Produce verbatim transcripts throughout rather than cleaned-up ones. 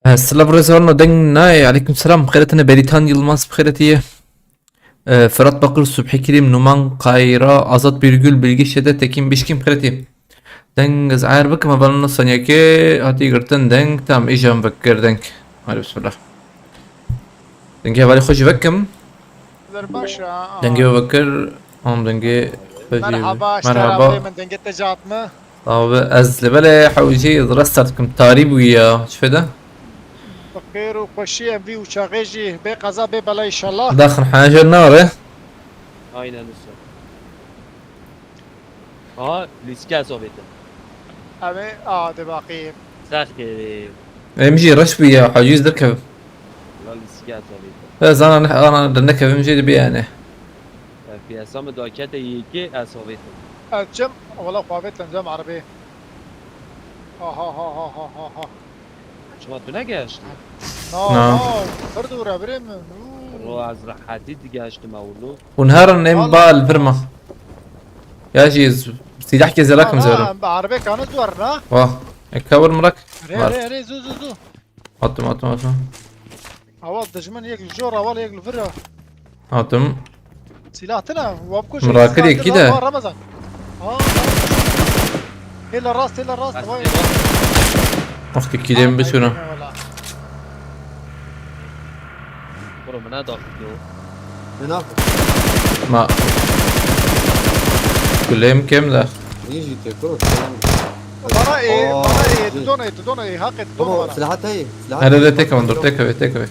Ee, Silav Rezorno deng nayê. Aleyküm selam. Xêretine Beritan Yılmaz xêretiye. Ee, Fırat Bakır, Subhi Kirim, Numan Kayra, Azat Birgül, Bilgi Şede, Tekin Bişkin xêretiye. Deng ez ayar bikim, hevalno saniyekê hatî girtin deng, tam îjan vekir deng. Hadi bismillah. Dengê hevalê xwe jî vekim. Zer baş e, ha. Dengê we vekir, am dengê xwe jî. Merhaba, işte merhaba. Merhaba, min dengê te jî hatme. Abi, ez li belê hewcî restart kim, tarî bûye ya, çi fêde? Bi xêr û xweşî em vî uçaxê jî bê qeza bê bela inşallah. Daxin heje nare. Aynen öyle. Aha, lîstika ez avêtim. Em ê, a, de baqî. Sextê. Em jî reş bû ya, hecîz derkevim. La lîstika ez avêtim. Ez ana ne, ana de nekevim jî dibe yani. F P S'e min dakete yekê ez avêtim. Ez çim, wala xwe avêtim cem erebê. Ha, ha, ha. Çima tu negeştî? Na, na. Na, pir dûr e, birê min. Ro, ez rehetî digeştim ewlo. Hûn herin em ba li vir me. Ya jî z-, sîlehkê zêra kim zêro. Aha, em bi erebê kane zuar na? Wah. Eka wir mirak. Erê, erê, erê, zû, zû, zû. Hatim, hatim, hatim. Awa dijmin yek li jor, awa yek li vir e. Hatim. Silah tine, wap kuş. Mirakir silah yekî tine, de. Awa Ramazan. Aa, hêla rast, hêla rast, vay. Wextê kîlêm biçûna. Bro, min nedaxî yo. Ne naxwe? Ma. Kulêm kêm de. Nî jî tê kuro, tamam. Bana e, aa, bana e, jî. Tu dona e, tu dona e, haqê tu dona bana. Silaha te ye, silaha te ye. Hele de têkevin dur, têkevê, têkevê.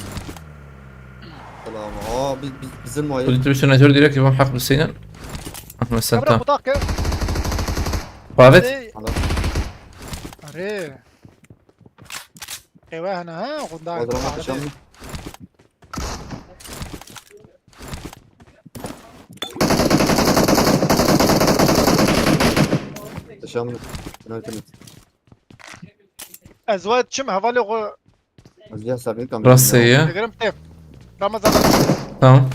Selam. Aa, bi-, bi-, bizim o ye. Kulî tu biçûna jor direkt, bom haq bisînin. Ahmet sen. Emre tam. Kutak ke. Pavet. Ey. Ara. Arê. Qehwe hene ha, qundak. Hazır ama kaçan mı? Yaşam mı? Günaydın. Ez wayt çim hevalê xwe. Ez ya sabit kam. Rastê ye. Digirim tê. Ramazan. Tamam.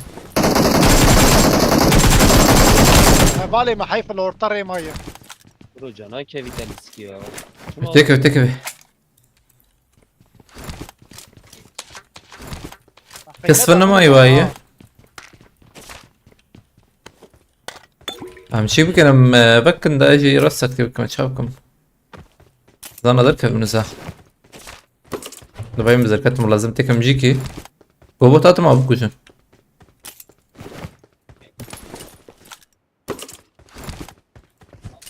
Hevalê me heyf li orta rê maye. Bro, cana kevî te lîskî ya. Têkeve, têkeve. Kes ve nema ye. Em çi bikin, em, e, vekin de jî rast sertî bikim, çav bikim. Zana derkevin za. Dibayim bi zerket mulazim tekim jî ki. Gobo tatim abi kujin.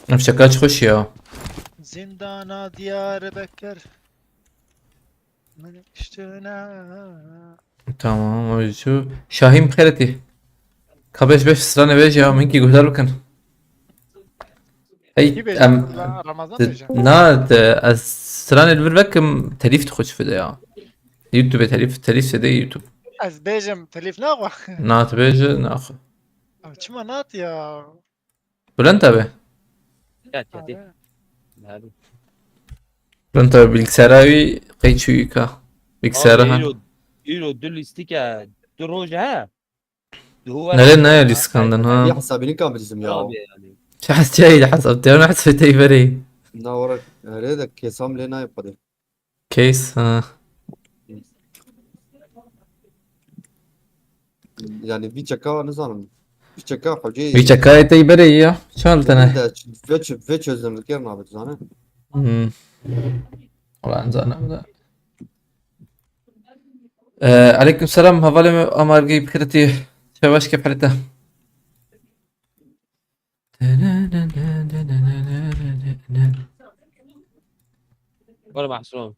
Ev şeka çi xweş ya. Zindana Diyarbekir. Min işte ne? Tamam, o şu. Şahin xeretî. Ka beş beş stranê vêjî ya, min kî guhdar bikin. Hey, kî bêje? Em, la Ramazan te, bêje. Na, te, ez stranê li vir vekim, telîf dixwe çi fide ya. YouTube telîf, telîf sede YouTube. Ez bêjim, telîf naxwe. Na, tu bêje, naxwe. Abi çima nat ya? Bülent abi. Ya, ya, de. Abi. Abi. Bülent abi bilgisayara wî qey çûyî ka. Bilgisayara abi, ha. Îro, îro du lîstik e, du roj e. Nerê neye lîskandin ha? Ya hesabini kam bizim ya. Abi yani. Çi hes-, çi hesab, te ne hesab te verê. Na, wara, öyle de kesam lê nayê xwedê. Case, ha. Yani vî çeka nizanim. Vî çeka hocê. Vî çeka yê tey berê ya. Çal tene. De vê ç-, vê çözüm dikir nabe, tu zane. Hmm. Ulan zanim da. Ee, aleyküm selam, hevalê me Amargî bixêretî. Çevaş ke perete. Were mahsûm.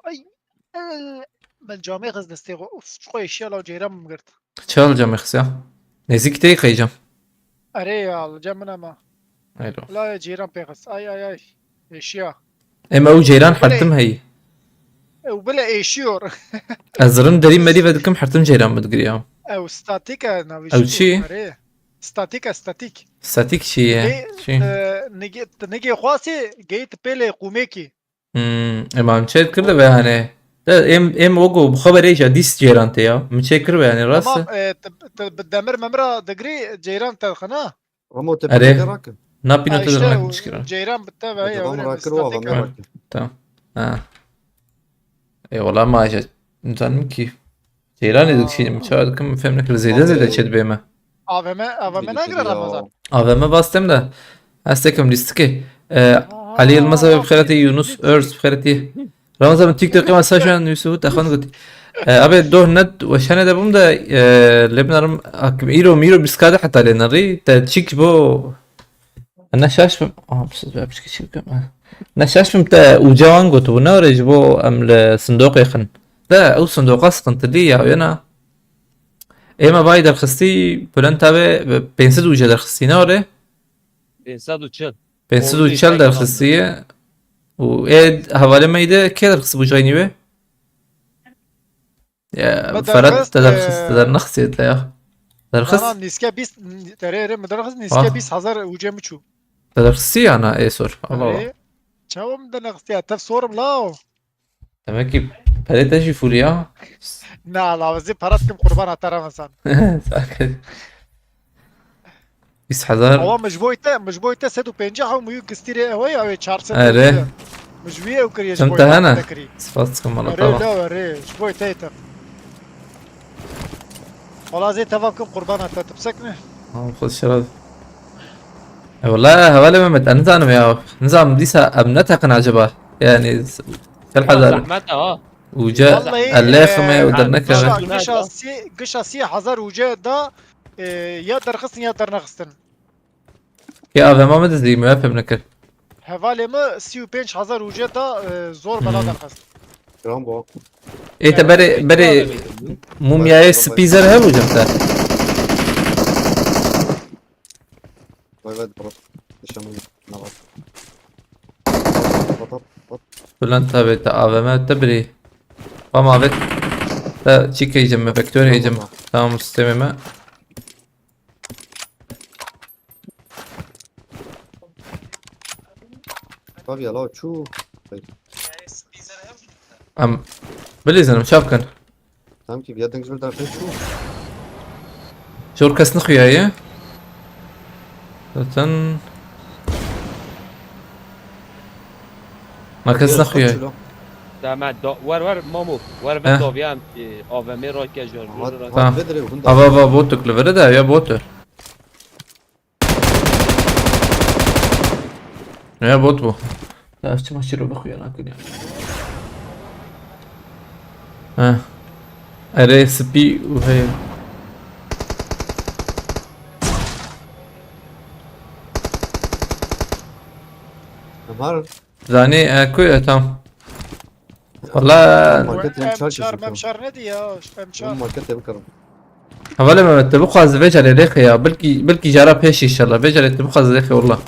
Ay, e, ben camê xist destê xwe. Uf, çi xwe eşya la ceyran min girt. Çal camê xist ya. Nêzîk tê qey cam. Erê ya, li cem min ama. Eyro. La ceyran pê xist. Ay, ay, ay. Eşya. Em ew ceyran hertim heyî. Ew bile eşiyor. Ez zirin derî merî vedikim, hertim ceyran min digiriya. Ew statik e, navî. Ew çi? Erê. Statik e, statik. Statik çi ye? Gê-, çi? E, nigê-, tu nigê xwasê, geyt pêlê qûmêkî. Hmm, ema min çêt kirdi be hani. De em, em o go, bu xeberê ja dîs cêran te ya. Min çê kir be hani, rast e? Tamam, e, te, te, bi demir memra digirî ceyran te xina. Ramo te pekê rake. Na pîno te işte, de rak dişkira. Ceyran bi te ve ya, tamam, öyle rakir o, statik. Tamam. Ha. E, wala ma je nizanim kî. Ceyranê dikişînim, çawa dikim, fêm nekir. Zêde zêde çê dibê me. A V M, A V M nagire Ramazan. A V M bas tem de. Ez tekim lîstikê. E, Elî Yilmaz abi bi xêretî, Yunus Öz bi xêretî. Ramazan, min TikTokê me ser şan nûsî û te xwend gotî. E, abi doh net weşane de bûm de, e, lê binarim hakim îro mîro bîstkade heta lê nerî. Te çîk bo Ne şaş bim. Aha, bu sefer bir şey yok ama. Ne şaş bim te uca wan gotibû, ne were ji bo em li sindoqê xin. De ew sindoqa sıkıntılı ya, yana. Ême vay derxistî, Bülent abi pênc sed uca derxistî, ne were? Pênc sed û çil. Pênc sed û çil derxistiye. Û ê hevalê me de kê derxistî bu jayî wê? Ya, Ferhat derxist, te derxist, te e, dernexist te ya. Derxist? Ana, nîske bîst, terê erê mi derxist, nîske Ah. bîst hezar ucê mi çû. Te derxistî ya na, ê sor. Allah Allah. Erê, çawa mi derxist ya, tev sorim la o. Demek ki perê te jî full ya. Na, la, vizî pera dikim qurbana te Ramazan. Sakin. Bîst hezar. Awa min ji bo te, min ji bo te sed û pêncî ew miyû gistîrê ew ê, ew ê çar sed Erê. Min ji wî ew kiriye ji Çend bo te te hene? te kirî. Spas dikim, wala Erê, tamam. La, erê, ji bo te te. Wala zê teva bikim qurbana te, tu bisekine. Tamam, xwe şeref. E, wala, hevalê Mehmet, ez nizanim ya. Nizanim dîsa em neteqin acaba. Yani, s-, gel hazar. Zehmet ha. Uca Vallahi, ellê e, xime û dernekeve. Gişa, gişa sî, gişa sî hezar uca da, e, ya derxistin ya dernexistin. Ya A V M me dizî, me fêm nekir. Hevalê me sî û pênc hezar uca da, e, zor bela Hmm. derxist. Kiran bo. Ê te Yani, berê, berê mumyayê spî zer hebû cem te. Vay vay, bro. Yaşamın. Ne var? Hop, hop, hop. Bülent abi te A V M te birî. Bam abi. Te çî keycim me, vektör heycim. Tamam, sistemê me. Bak ya, la çû. Em bilîzin, em çav kin. Tam ki, ya deng ji ber derxê çû. Jor kes nixuyaye. Zaten. Ma kes nixuyaye. Deme do, wer wer Mamo, wer Heh. Vin doviyan, e, A V M rake jor. Hat, Tamam. Hat vedire, hunda. Ava, ava, botuk li vere de, ya botu. Ya bot bu. Ya çima şiro bixuya nakin ya. Ha. Erê spî û heye. Var. Zanî, e, ku ye tam? Wala. Market M çar M çar, kesin M çar ne diye ya? M çar. Market de bakalım. Hevalê Mehmet, te bixwaze vê carê lêxe ya. Belkî, belkî cara pêş inşallah. Vê carê te bixwaze lêxe wala.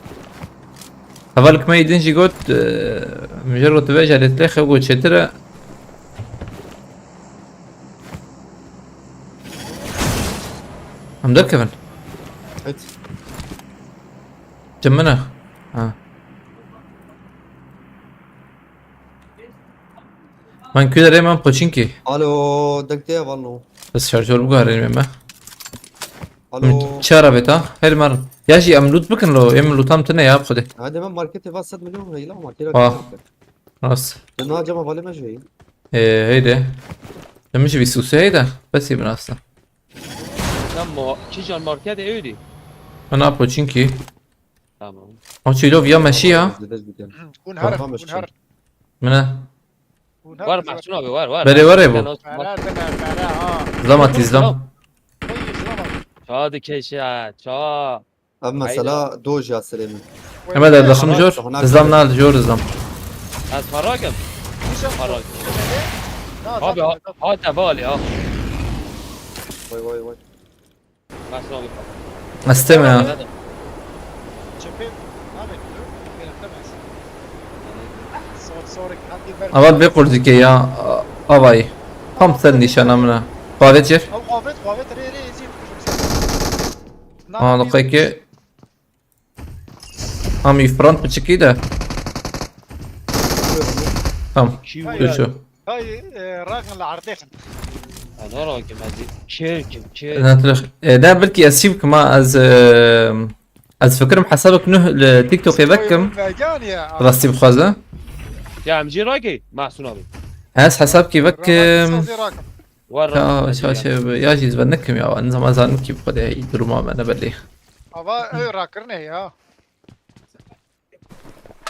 Hevalek me din jî got, e, min jê got vê carê lêxe got çêtir e. Em derkevin. Evet. Cem min e. Ha. Man ku derê man poçinkî. Alo, deng te ya vano. Bes şarjör biguherînim me. Alo. Çi ara vêta? Her mar. Ya jî em loot bikin lo. Em lootam tune ya xwedê. Hadi ben markete va sed milyon heyla markete. Ah. Rast. Sen daha cama vale me jey. Ee, heyde. Em jî bîst û sê heyde. Bes iyi binasta. Tamam. Çi can markete ödü? Ana poçinkî. Tamam. O çîlo viya meşî ya. Kun her, kun her. Mine. War Mahsun abi, war, war. Berê, war ê bu. Bere, bere, bere, ha. Zama tîzlam. Çawa dikeşe, çawa. Ev mesela doj ya serê min. Eme de dixim jor, dizlam na jor dizlam. Ez parak im. Parak. Abi, ha, ha, te valê, ha. Vay, vay, vay. Mahsun abi. Ez têm ya. Çepê nabê tu, bêrexte bes. Sor, sorek, hadi ver. Aval bê qurdikê ya, a-, avayî. Tam ser nîşana min e. Qavet çêf. Ew qavet, qavet, rê, rê, ezî. Ha, diqekê. Am îfrant piçikî de. Tam. Kî Hay, tu çû. Hay, e, rakin li erdê xin. Ana rakim ez ê kêr kim, kêr. Ne tile-, e, ne belkî ez çî bikim ha, ez, e, ez fikirim hesabek nuh li TikTokê vekim. Megan ya. Rastî bixwaze. Ya em jî rakê, Mahsun abi. Ez hesab kî vek, Rama em, sazê rakim. War ya, rakim ya, ya. Şey, ya jî ez ve nekim ya, nizam ez nekim xwedê duruma me ne belî. Ava ew rakirine ya.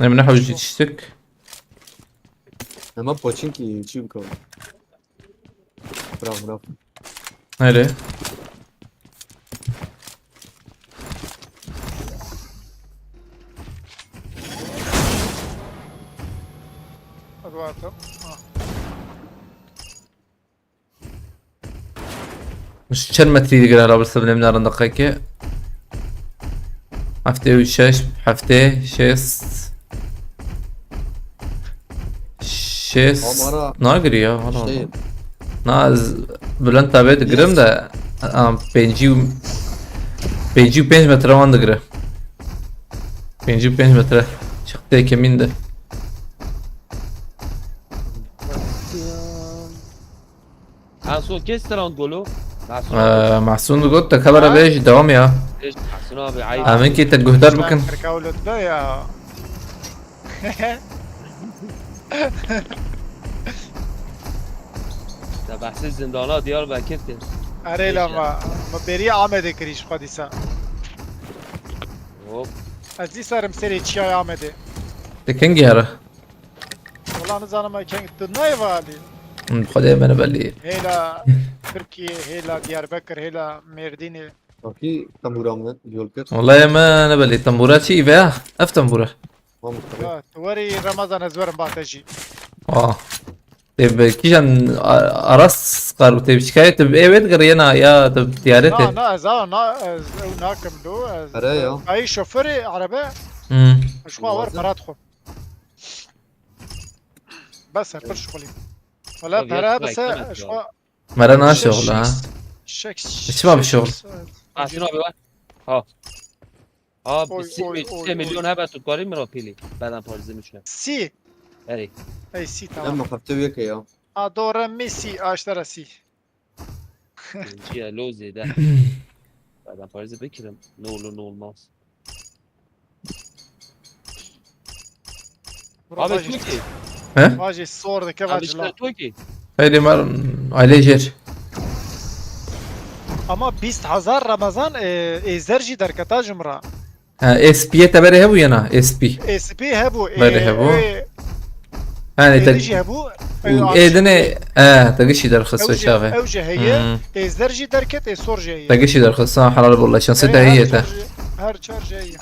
Em ne hewcî tiştik. Ema poçinkî çî bikewin. Bravo, bravo. Nerê? Hadi bakalım. Ha. Ji çend metrî digire, la birse bilêm narin deqekê. Heftê û şeş, heftê, şêst. Şêst. Ama ara nagirî ya, valla. Şey. Na, ez Bülent abi digirim de, a, pêncî û, pêncî û pênc metre wan digire. Pêncî û pênc metre. Çıktı kemîn de. Mahsun kes strand golo? Mahsun abi. Ee, Mahsun got te kabara bêj devam ya. Bêj Mahsun abi, ayıp. Emin ki te guhdar bikin. Te behsê zindana Diyarbekir kir. Erê la ma, ma bêriya Amedê kirî ji xwe dîsa. Hop. Ez dîsa rim serê çiyayê Amedê. Te kengî here? Wala nizanim me keng tu nayê valî. Him, Xwedê me ne belî. Hêla Tirkiyê, hêla Diyarbekir, hêla Mêrdînê. Akî tembûra min yol kir. Wala ye me ne belî. Tembûra çi îve ya? Ev tembûra. Ha, tu werî Remezan ez werim ba te jî. Ah. Tê bi kîjan a-, aras qar û tê bi şikayet bi ê wê digiriyena ya tu diyare tê? Na, na, ez a, na, ez ew nakim do, ez Here ya. Ayî şoförê erebe. Hmm. Ji xwe wer para dixwim. Bes e, pir şixulî. Wala pere bise, ji xwe. Mere naşixula ha. Şek, şek, Çima bi şixul? Aşina bi wer. Ha. Ha, bi sê milyon hebe tu karî min re pîlî. Beden parizim üçüne. Si. Erê. Ey si, tamam. Em hafte yeke ya. A do re mi si, aştara si. Ciye lo zêde. Beden parizim bikirim. Ne olur ne olmaz. Abi Türkiye. He? Vajê sor dike. Abi vacila. Türkiye. Heydi mer aile jer. Ama bîst hezar Ramazan, e, êzer jî derketa ji min re. Ha, S P'ye te berê hebû ya na, S P. S P hebû, e, Berê hebû. E, Yani te, êdî jî hebû, e, û êdinê, e, te gişî derxist ew jî, çaxê. Ew jî heye, hmm. Êzer jî derket, ê sor jî heye. Te gişî derxist, ha, helal bol, şansê te heye te. Her çar jî heye.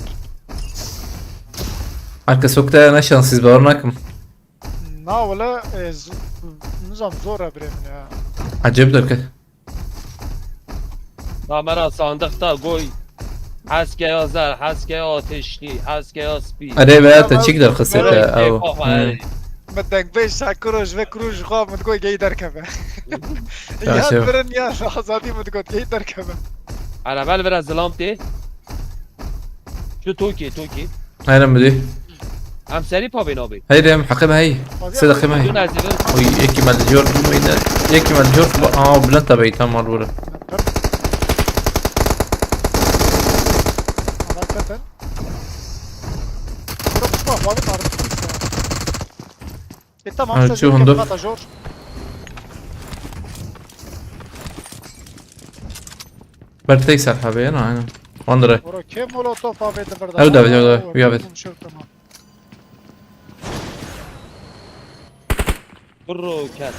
Herkes wek te ne şanslîz, bawer nakim. Na wele, e, nizam zor e birê min ya. Ecêb derket. Kamera sandıkta goy. Hezkeya zer, hezkeya ateşli, hezkeya spî. Erê be, te çîk derxistê te, ew. Hmm. Min dengbêj şakiro ji ve kuro ji xwe min digot gey derkeve. Ya birin ya azadî min digot gey derkeve. Erebe li vira zilam tê. Şu Tokî, Tokî. Aynen müdür. Em serî pavê nabê. Hey dem, heqê me hey. Sê deqê me hey. Dün ez ê Oy, yekî me li jor bû meyne. Yekî me li jor bû. Aa, Bülent abi tam mal bura. Hakikaten. Bura pişman, xwarin arı. E, tamam, ha, sen çi hundur. Jor. Ber tek ser habe ya, aynen. Ondre. Bura kim molotof abi de burada? Ew da, ew da, ew da. Tamam. Bro, kes.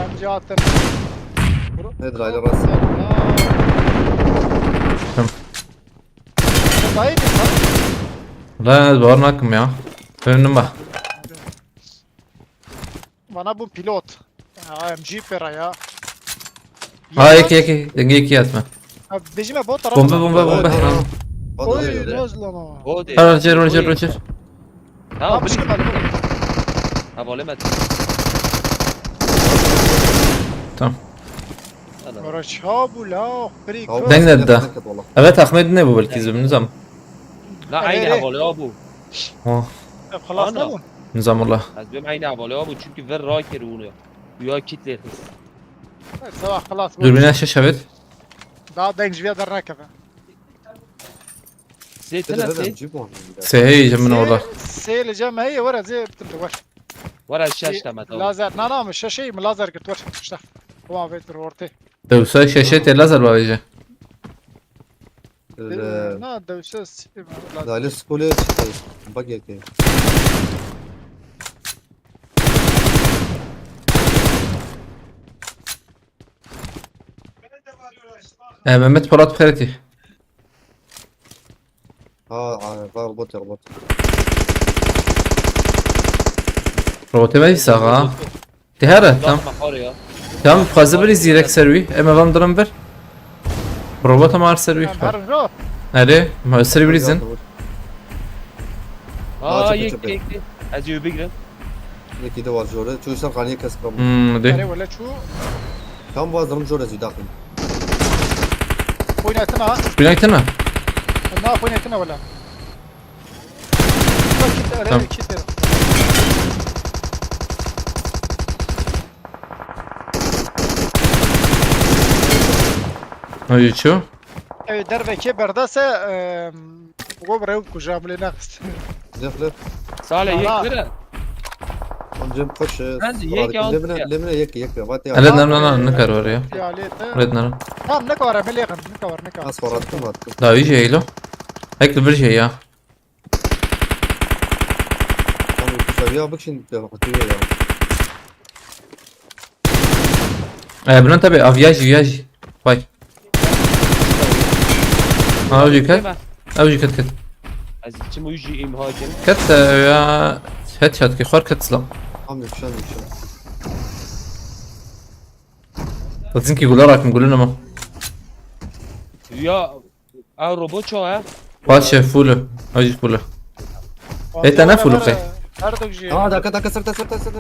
Amca attım. Nedir aile rastı? Tamam. Dayı bir lan. Lan ez bawer nakim ya. Önüm bak. Bana bu pilot. Ya, M G pera ya. Ha, yek, yek, yek, yek yatma. Ha, bejime bot tarafı. Bombe, bombe, bombe. Oy, ne hızlı ama. Roger, Roger, Roger. Tamam, bir şey var. Ha, volüm et. Tamam. Tamam. Araç ha bu la, free. Deng de da. Evet, Ahmet ne bu belki zibin nizam. La aynı havalı ya bu. Oh. Xelas nebû? Nizamullah. Ez bêm eyni hevalê wa bû, çünkü ver rakir û ya kit lê xist. Seba xelas bû. Dürbüne şeş evet. Daha deng ji vê dernekeve. Sê tine sê. Sê heyî ji min ola. Sê li cem heye were zê bitim tu wer. Were şeş teme tamam. Lazer na na min şeşeyî min lazer girt wer. İşte. Tamam vetir ortê. Dewsa şeşe tê lazer bavêje. Na dewse sî lazer. Dali skolê çıktı. Bak yeke. E, Mehmet Polat Xereti. Ha, ha, var robot robot. Robotê me sağa. Te here tam. Uzatma xor ya. Tam fazla bir zîrek ser wî. Em evan dirin bir. Robota mar ser wî. Em herin ro. Erê, ma ser wî zin. Aa çok yek çok yek. Ez yü bigre. Yekî de var jore. Çoğu ser kaniye kes kalmadı. Hmm, Erê de. Wele çû. Tam var durum jore zî daxil. Xwînetina. Binaykana. Na xwînetina wele. Bak kit Tamam. Erê kit. Hadi ço. Ew dervekê berdase. Go bi rew kuja milê next. Lef lef. Sale yek bire. Oncem koş. Ben de yek ya. Lemine lemine yek yek. Vat ya. Hele nem nem nem ne kar var ya. Fiyalete. Red nem. Tamam ne kadar milê kan ne kadar ne kadar. Az horattım attım. Davi jeylo. Hek bir şey ya. Tam kuşa ya bak şimdi de hatırlıyor ya. E, bunun tabi avyaj avyaj. Vay. Avyaj kat. Avyaj kat kat. Ez çim uji imha kin. Kat e, ya. Headshot ki xor kat slam. Tam yakışan yakışan. Lazım ki gula rakım gulun ama. Ya a robot ço ha. Paşe full. Avyaj full. E, tane full kay. Her dok jî. Aa dakika dakika sırta sırta sırta.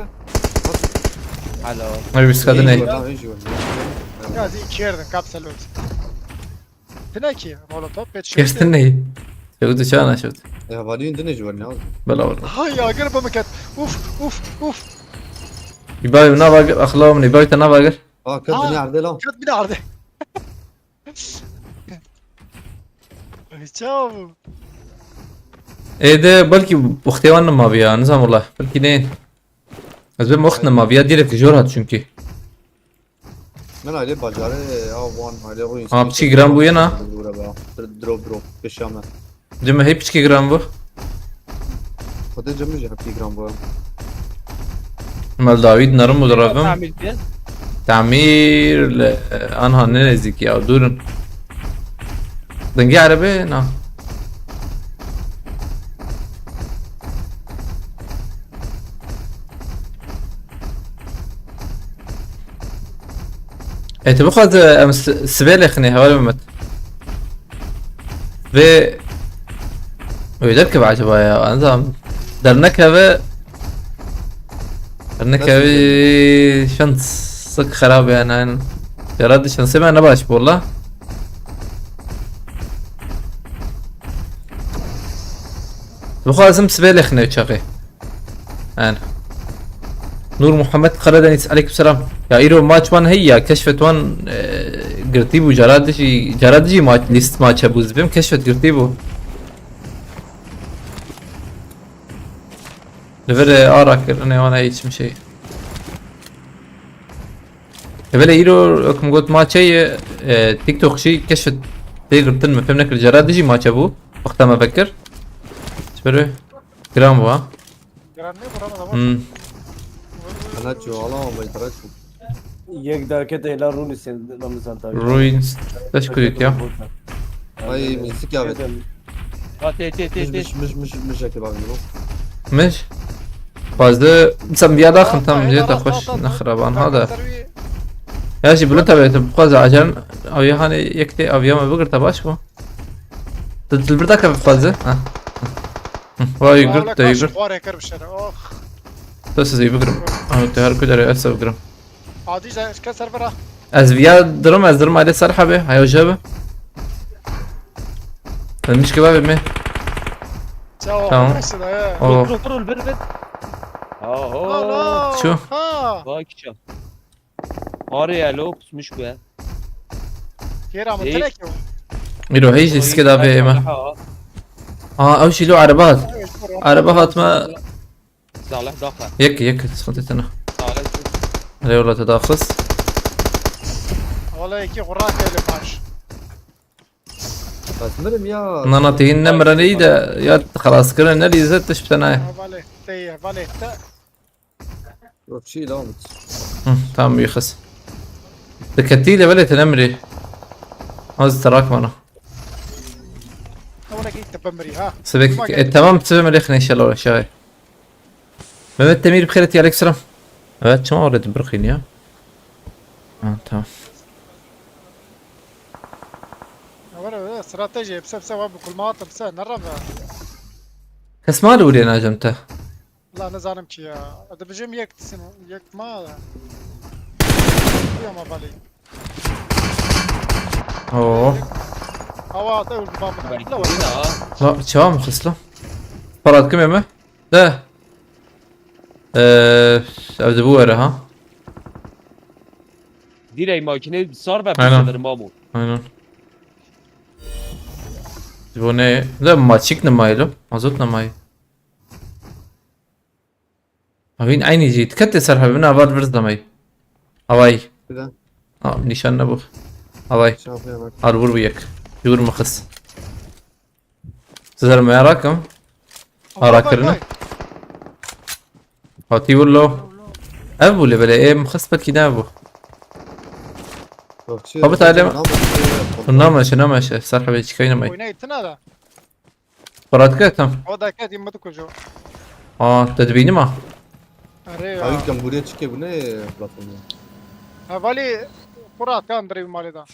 Alo. Abi biz kadın ne? Tamam iyi var. Ya zî iki yerden kapsel olsun. Tine ki molotof pet şu. Kestin ne? Çabuk çağına çabuk. Ya vali indi ne civarı ne oldu? Bela var. Hay ya gir bu muket. Uf uf uf. İbavi na bagir, axlawım ne, İbavi te na bagir. Aa kadın Aa. Nerede lan? Kat bir de ardı. Ay çavu. Êde belkî wextê wan nemaviya, nizam wala. Belkî neyên. Ez bêm wext nemaviya, direkt jor hat çünkü. Min aile bacarê a wan aile rûyî. Ha, piçî giran bûye na? Drop drop peşa me. Cime hep piçî giran bû. Xwedê cem jî hepî giran bû. Mel Dawîd nerim û direvim. Tamir diye. Tamir le anha ne nezik ya, durun. Dengê erebe na. E, tu bixwaze em s- sibê lêxinê hevalê Mehmet. Vê wê derkeve acaba ya? Nizam. Dernekeve. Dernekeve şans sık xerab yani. Yani. Yaratı şansê me ne baş bu la. Bixwazim sibê lêxinê çaxê. Yani. Nur Muhammed Karadeniz, aleykümselam. Ya îro maç wan hey ya, keşfet wan e, girtî bû, cara dijî, cara dijî maç, list maç hebû, zibêm keşfet girtî bû. Li vir e, ara kirinê wan heye çi şey. Evvela îro, wek min got, maçê ye, e, TikTok jî keşfet tê girtin, min fêm nekir, cara dijî maç hebû, wexta me vekir. Ji ber wê giran bû ha. Giran ne bu arada var? Hmm. Ana ço ala ama bay tara ço. Yek derket hêla rûnî sen Ramazan tabi. Ruins. Teşekkür et ya. Ay müzik ya. Ha te te te Müş te. müş müş müş müş eke bak. Min fazla, sen bir yada xin tam diye taxweş nexraban ha da. Ya jî bilo tabi tu bixwaze acan aviya hani yek tê aviya me bigirta baş bû. Tu dilbirda ke bixwaze. Ha. Vay girt te girt. Xwarê kir bişere. Oh. Tu siz iyi bigirim. Ama te her kudere ez bigirim. Adî ze kes ser bira. Ez viya dirim, ez dirim ale ser habe. Hayo jebe. Ben mişke babe mi? Çawa. Tamam. Nasıl ya? O. Dur dur bir bir. Oho. Ana. Şu. Ha. Bak ki. Arı ya lo kusmuş bu ya. Geri ama Zeyt. Terek ya. Miro hiç riske daha be ema. Aa, ew jî lo ereba hat. Ereba hat me. Salih daxwe. Yek, yek, sıkıntı tane. Salih. Eyvallah, te daxist. Wala yekî xurak eyle paş. Ez mirim ya. Nana, têhîn nemire neyî de, ya xelas kirin, ne lîzet tişt bi te nayê. Ha, vale, te ye, vale, te. Yok, şey, devam et. Hı, tamam, bir kız. Diketî levelê te nemirî. Az terak bana. Wala ki tepe mirî ha. Sebek, e, tamam, sebek melek ne inşallah aşağı. Mehmet Demir, bir kere aleyküm selam. Evet, çama orada bir kıyın ya. Ha, tamam. Wala strateji, hepsi hepsi var bu kulma atım sen, ne rava? Kes mal ûrê nacem te. La nizanim ki ya. Dibijim yek tisin, yek ma da. Bu ya ma vale. Oo. Hava ata öldü bamına. Belki La oyna var. ha. La, çawa mı xisla? Parat kim eme? De. Eee, ev de bu were ha. Direkt makine sar ve Aynen. Pişedir mamu. Aynen. Bu ne? De maçik ne maylo? Mazot ne may? Avin aynı jî. Dikkat et ser, hemen avat virz demey. Avay. Bir de Ha, nişan ne bu? Avay. şey yapıyor bak. Ar vur bu yek. Vur mu kız? Sizler merakım. Ara kirine. Hatî vur lo. Ev bu levele, e, mixist belkî ne bu? Yok, şey, Abi, talep- Ama şey yapalım. Namaşe, namaşe. Serhebe çıkayım mı? Oyna itine de. Parat ke tam. O da ket yimmi kucu. Aa, te dibînî ma? Arê ya. Ayıkken buraya çıkıyor, bu ne platform ya? Hevalî kurat kan dirê malê da.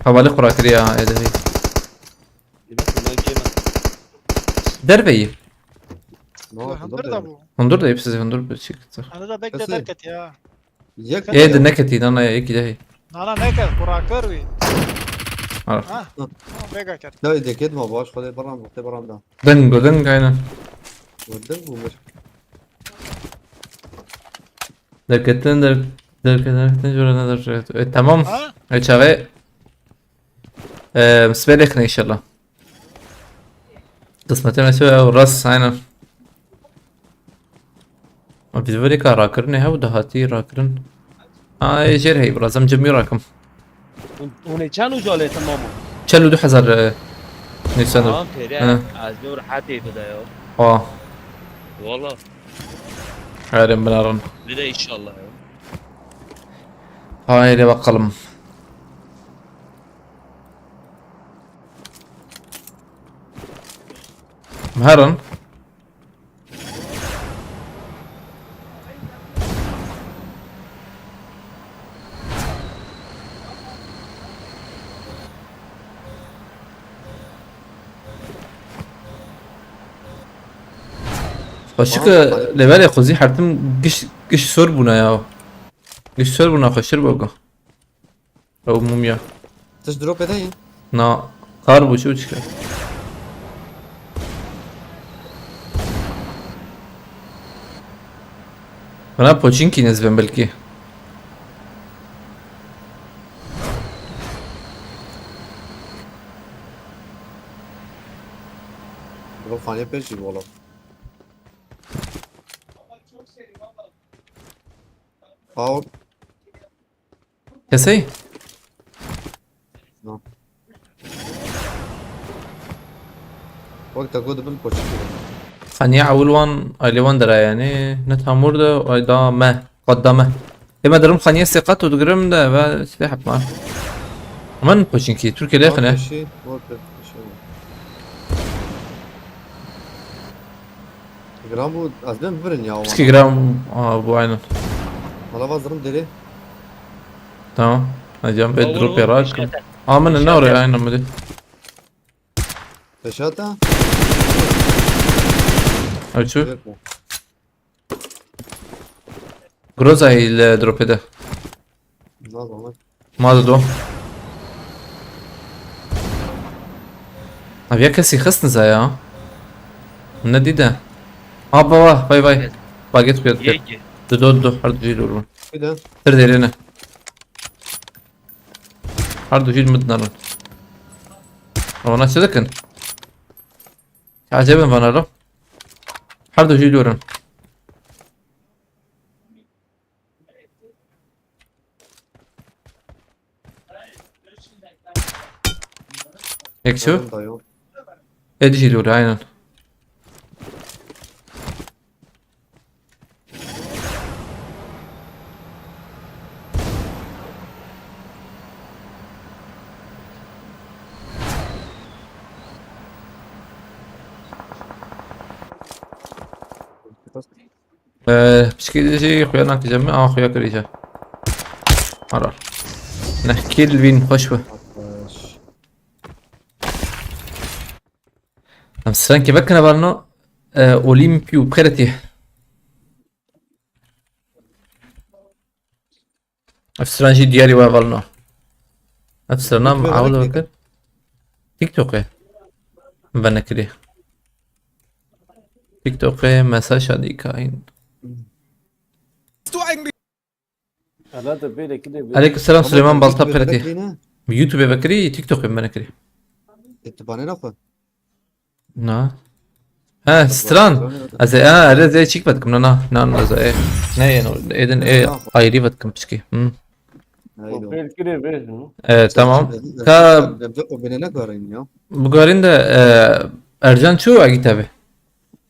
Hevalî xura kiriye ha, êdehî. Demek bundan kême. Derveyî. Ne oldu? Hundur da bu. Hundur da hepsi hundur bir çıktı. Hani da bekle Nasıl? Derket ya. Yek Ê de neketî, nana ya, yekî dehî. Nana neke kurakir wî. Ha. Ha. Bega ket. Ya deket ma baş, xwedê beram, xwedê beram da. Deng go deng aynen. Gördün mü? Derketin der derketin jora ne der. E, tamam. Ha? E, çağı. E, sibelek ne inşallah. Kısmete mesela rast aynen. Ama biz böyle ka rakirin ne, bu da hatî rakirin. Ay, jer hey, biraz am cemî rakim. Hûn ê çend û calê temam o? Çel û du hezar, e, nîsan. Tamam, pêre. Hı. Ez dor hetê bide ya. Aa, Valla. hayırın binarın. Bide inşallah ya. Haydi bakalım. Herin. Xweşik, e, levelê xwezî her tim giş, giş sor bûne ya. Giş sor bûne xweştir bogo. Ew mumya. Tişt drop edeyim. Na, kar bû, çi bû, çi kar? Bana Pochinki nizbin belkî. Drop faniye pêşî bolo. Power. Kesey? No. Wek te got bin Pochinki. Xaniya ewil wan, alê wan dera yani. Ne tamur de, ay da me. Qad da me. Ê me derim xaniye sê qat û digirim de ve sê hep ma. Aman Pochinki, Türkiye lê xine. Pêşî, wek te pêşî. Gram bu, ez ben birin ya. Piskî gram, aa, bu aynen. Hala vazırım deri. Tamam. Hadi canım, Olur, ben drop olur, yarak. işlete. Aman ne İşlete. oraya aynen bu. Peşata. Ölçü. Groza ile drop ede. Lazım lan. Ma dido. Abi ya kesî xistin za ya. Ne dide? Aa baba, vay vay. Evet. Baget kuya kuya. Yegi. Dido dido, her duyu durun. Bir de. Tir derine. Her duyu mid narın. Ona çi dikin? Ecebin vana lo. Her du jî dûr in. Yek çi? Dayı. Êdî jî dûr, aynen. Ee, piçkî jî xuya nakî cem me, ama xuya kirî je. Arar. Neh Kelvin, xweş be. Em strankê vekine balno, e, Olimpio Preti. Ev stran jî diyarî we valno. Ev strana min ewil vekir. TikTokê. Min venekirî. TikTokê mesaj adî kain. Aleyküm selam Süleyman Balta Preti. YouTubeê vekirî, TikTokê min venekirî. Ê, tu banê naxwe? Na. He, stran. Ez ê, ha, erê zê çîk vedikim, na, na, na, na, ez ê. Ne, yeno, êdin ê ayrî vedikim piçkî. Hı. Aynen. Belki de ver, no? E, tamam. Ka Demde o bine ne garin ya? Bu garin de, e, Ercan çû Agî tabi.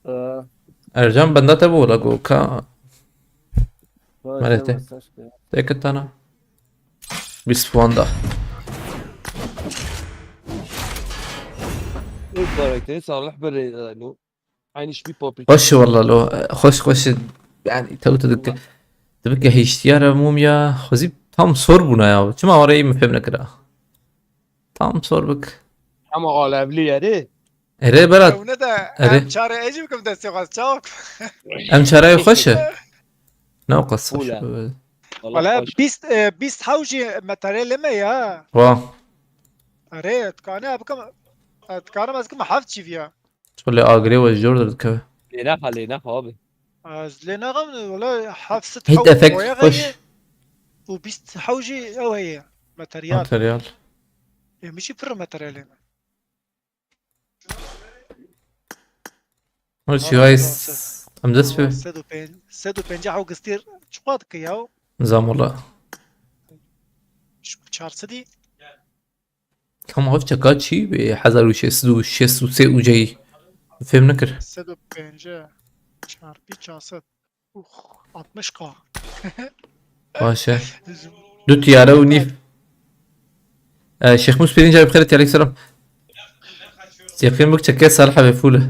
Ee, Ercan benda te bu la go ka. Vay, Merete. Sen mesaj ki. Tek tane. Bîst puan da. Ev karakteri Salih böyle, e, lo. Aynı şey bir popüler. Xweş e walla lo. Xweş, xweş e. Yani, tew tu dike. Dibike hiştiyar e mum ya. Xwezî tam sor bûna ya. Çima orayı min fêm nekira? Tam sor bik. Ama alevli yeri. Erê berat. Ew ne de Erê. Em çare ecî bikim destê xwe çaw. Em çarayê xweş e. Ne o qas Hûle. Xweş e. Wala Wala xweş. Bîst, e, bîst hewjî materyalê me ya. Wa. Erê, dikane bikim, dikanim ez bikim heft çiviya. Çolê agirê we jor derdikeve. Lê nexa, lê nexa abi. Ez lê nexem, wala heft sed Hit hew efekt boya xweş. Heye. Û bîst hewjî ew heye. Materyal. Materyal. Ê, min jî pir materyalê me. Wala Şivayê s-, em dest pê. Sed û pêncî, sed û pêncî hew gistîr çiqa dike ya? Nizam wala. Ji çar sedî? Kam ev çeka çi bê hezar û şeş sed û şeş û sê ucayî? Fêm nekir. Sed û pêncî çarpî çar sed. Ux, altmış K. Baş e. Du tiyare û nîv. E, Şêxmûs Pêrînca bi xêr, aleyküm selam. Yaqîn bik çekê Salih abi full.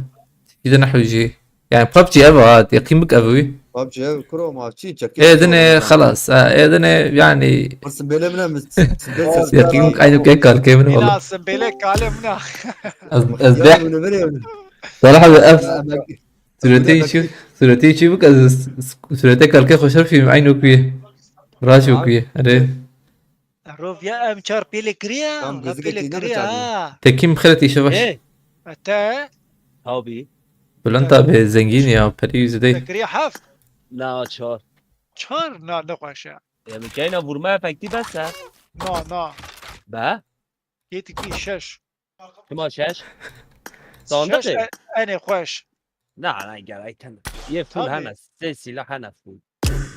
Çekî de nehwî jî. Yani PUBG ev ha, yaqîn bik ev wî. PUBG ev kuro ma çi çekê. Ê dinê xelas, ha, ê dinê yani. Simbêlê min e, min simbêl ses. Yaqîn bik aynı ke kalkê min Ina valla. Simbêlê kalê min a. Ez, ez Ya de. Bunu vereyim. Salih abi ev. Suretê çi, suretê çi bik ez s-, s-, suretê kalkê xweşer fîm eyn wek wî. Raş wek wî. Erê. Roviya em çar pêlê kiriya, Tam la gözüke pêlê tîne kiriya bıçağı. Ha. Tekim xelet işe baş. Ê, Ete, Tabi. Bülent abi zengin ya, peri yüzü değil. Te kiriya heft. Na çar. Çar, na ne xweş e. Ya min keyna vurma efekti bes e. Na, na. Be? Yê tikî şeş. Tima şeş? Sandık Şeş e? E-, enê xweş. Na, na, gerek tene. Yê full Tabii. Hene, sê silah hene full.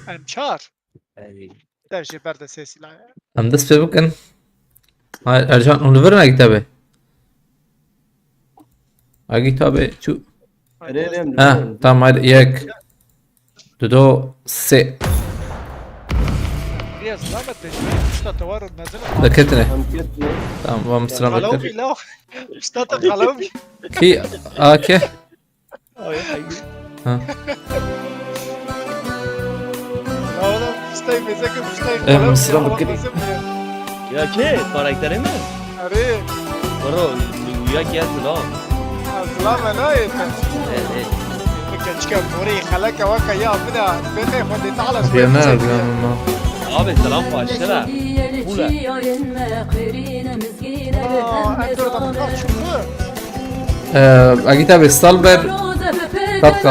Em çar. Ey. Dev jê berde sê silah. Em dest pê bikin. Hay, Ercan, hûn li vir ne kitabê? Agî tabi çû. Erê, erê, em Ha, dibirin. Tamam, hadi, yek. Dudo, sê. Biraz zahmet de, işte, tewar mezun. Deketine. Em ketine. Tamam, vam sıra Xalawî bekle. La. İşte, xalawî. Ki, a, ke? Ay, ay. Ha. Ya oğlum, işte, bize ki, işte, Em, xalawî sıra ya, bekle. Allah'ım ya. Ya ki, karakterê mi? Erê. Bro, ya ki, ya silah. Silah mı, ne yapıyorsun? Evet, evet. Keçika morê xeleke weke ya bida. Bêxê xwe dê taxla Diye ne şwê yapıyorum ama? Abi selam başla. Pula. Aa, en zor da bu kadar çıktı. Ee, Agita ve Stalber. Tatka.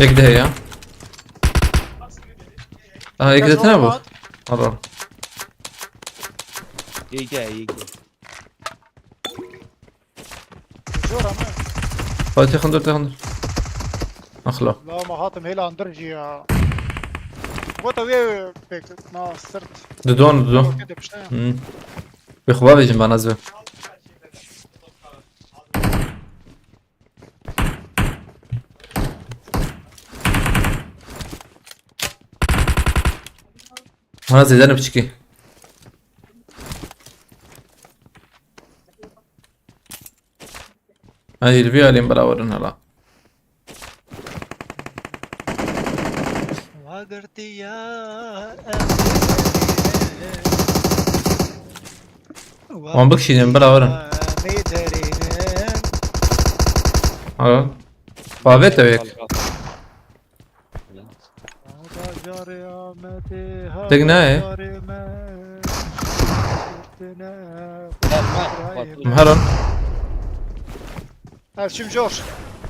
Yek de heye. Aha, yek de tane bu. Al, al. Yege, yege. Zor ama. Hadi, têxin dur, têxin dur. Axla. La ma hatim hêla andir jî ya. Wata wê pek na sırt. Didon, didon. Roket yapıştı ya. Hmm. Bi xwe bêjin bana zwe. Bana zêde ne piçikî. Hadi, li vî alî bira werin hala. Wan bikişînin, bira werin. Ha. Bavê te wek. Tek ne ye? Heron. Ez çim jor.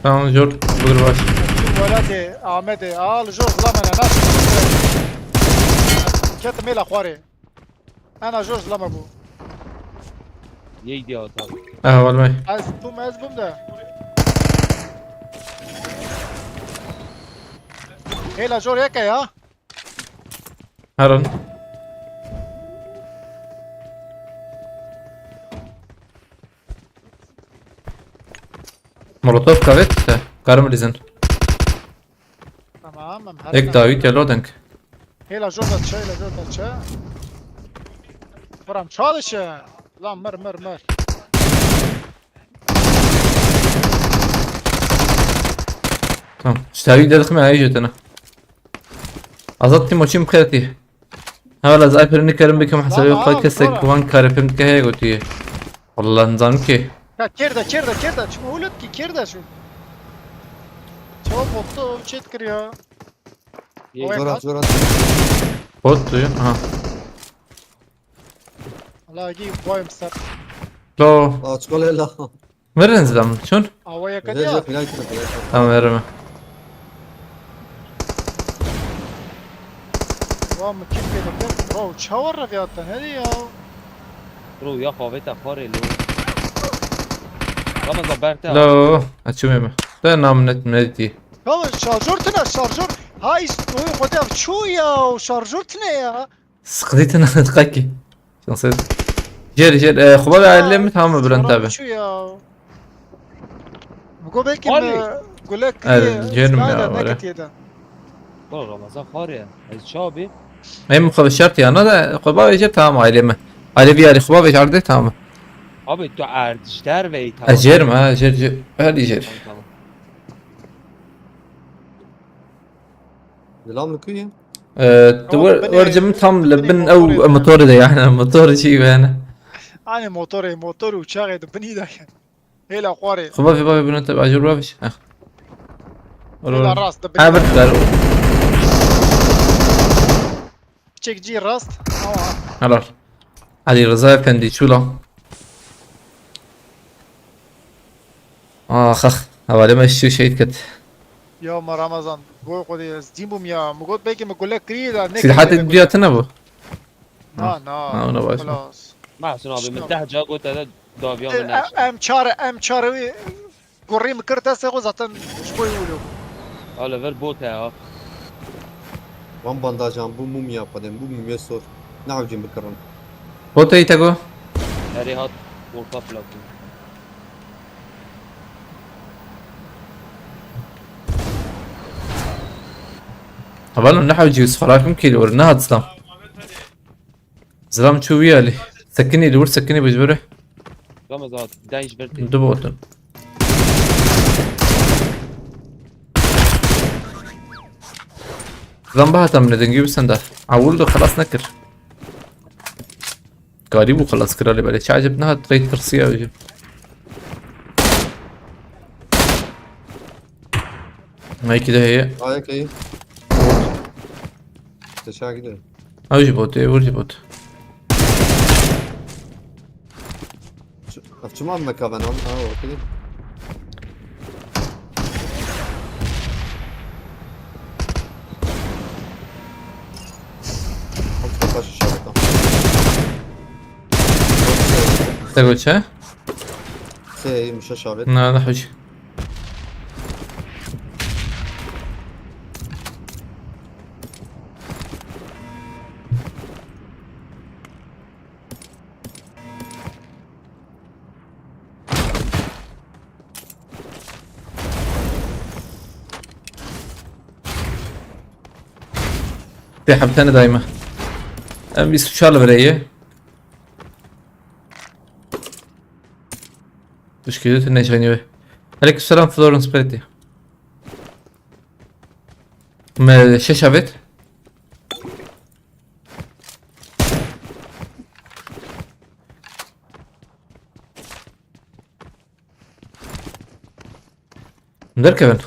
Tamam, jor, budur baş. Ez çim welatê Amedê. Al jor zilamene. Nasıl? Ketim hêla xwarê. Ana jor zilama bû. Yek diye atar. Aha, vallahi. Ez bûm, ez bûm de. Hêla jor yeke ya. Heron. Molotov kavet te. Karim lizin. Tamam, em her Ek dawî te loading. Hêla jor da çe, hêla jor da çe. Bram, çalişe. Lan mir, mir, mir. Tamam. Ji tevî derxime, heyî jêtene. Azad tî, maçî min xêr tî. Hevala, ez ayê pêrê nikarim bikim hesabê xwe, kesek wan kare fêm dike heye gotiye. Wallah nizanim kê. Ya kêr de, kêr de, kêr de. Çima hûlet kî kêr de şu. Çawa botto çêt kiriya. Yek. Oy, Zor at, zor at. Bot duyun. Aha. Allah gî boyum ser. Lo. Aa, çikolê la. Verin zilam çun? Awa yek Rêce diya. Pilay kire, pilay kire. Tamam, verme. Wa min kî pê dike? Bro, çawa reviyata, ne ya? Bro, ya xavê te xwarê lo. Ramazan, ber te. Lo, açım yeme. De nam net, net diye. Tamam, şarjör tine, şarjör. Ha, ist, oy, xwedê ev çû ya, şarjör tine ya. Sıkıntı ne, kaki. Şanslı. Jer, jer, e, xuba ve aile mi? Tamam mı, Bülent abi? Çû ya. Mugo belki mi gulek, e, jerim ya, ne var ya. Bro, Ramazan xwarê. Ez çawa bî? Em xwe şart ya, ne de, xuba ve jer, tamam, aile mi? Aile bir aile, xuba ve jarde, tamam. Abi, tu erdişler ve tamam. Ez jerim, ha, jer, jer, her jer. Tamam, tamam. Zilam li ku ye? Ee, tu wer, wer cim tam li bin ew motorê de yani, motor şey yani. Hani motorê, motor uçağı da bini de. Hela xwarê. Xuba fi babi bunu tabi acur babiş. Heh. Hela rast da bini. Ha, bir. Çek cî rast. Ama. Helal. Ali Rıza Efendi çula. Ax, ax, hevalê me şû şehîd ket. Ya me Ramazan, goy xwedê ez dîn bûm ya. Min got belkî min gulek kirî da ne. Silhatê duya tine bû? Na, na. Ha, ona baş. Xelas. Mahsun abi, min deh ca got te daviya min neşe. Em çar, em çar wî gurî min kir destê xwe zaten ji bo wilo. Ala ver bot e ha. Wan bandajan bû mumya xwedê, bû mumya sor. Nehewcîn bikirin. Bot e te go? Erê hat orta platform. Hevalno, nehewcî sixarakim kê li wir nehat zilam. Zilam çû wî alî. Sekinî li wir sekinî bijbire. Ramazan, den ji ber tê. Du botin. Zilam bihata min dengî bi senda. Ewil de xelas nekir. Karî bû xelas kira lê belê çi eceb nehat, qey tirsiya wî jî. Meyekî de heye. Ayek heye. Teşekkür ederim. Ew jî bot, ê, wir jî bot. Ev çima mekaven an? Ha, okey. Ew çima baş işaret an. Te got çi? Sê, mişe şavet. Na, ne hewce. Tê heptene daima. Em bîst û çar li vir heye. Tişkî tu neşanî we. Aleyküm selam Florence Pretty. Me şeş avêt. Derkevin.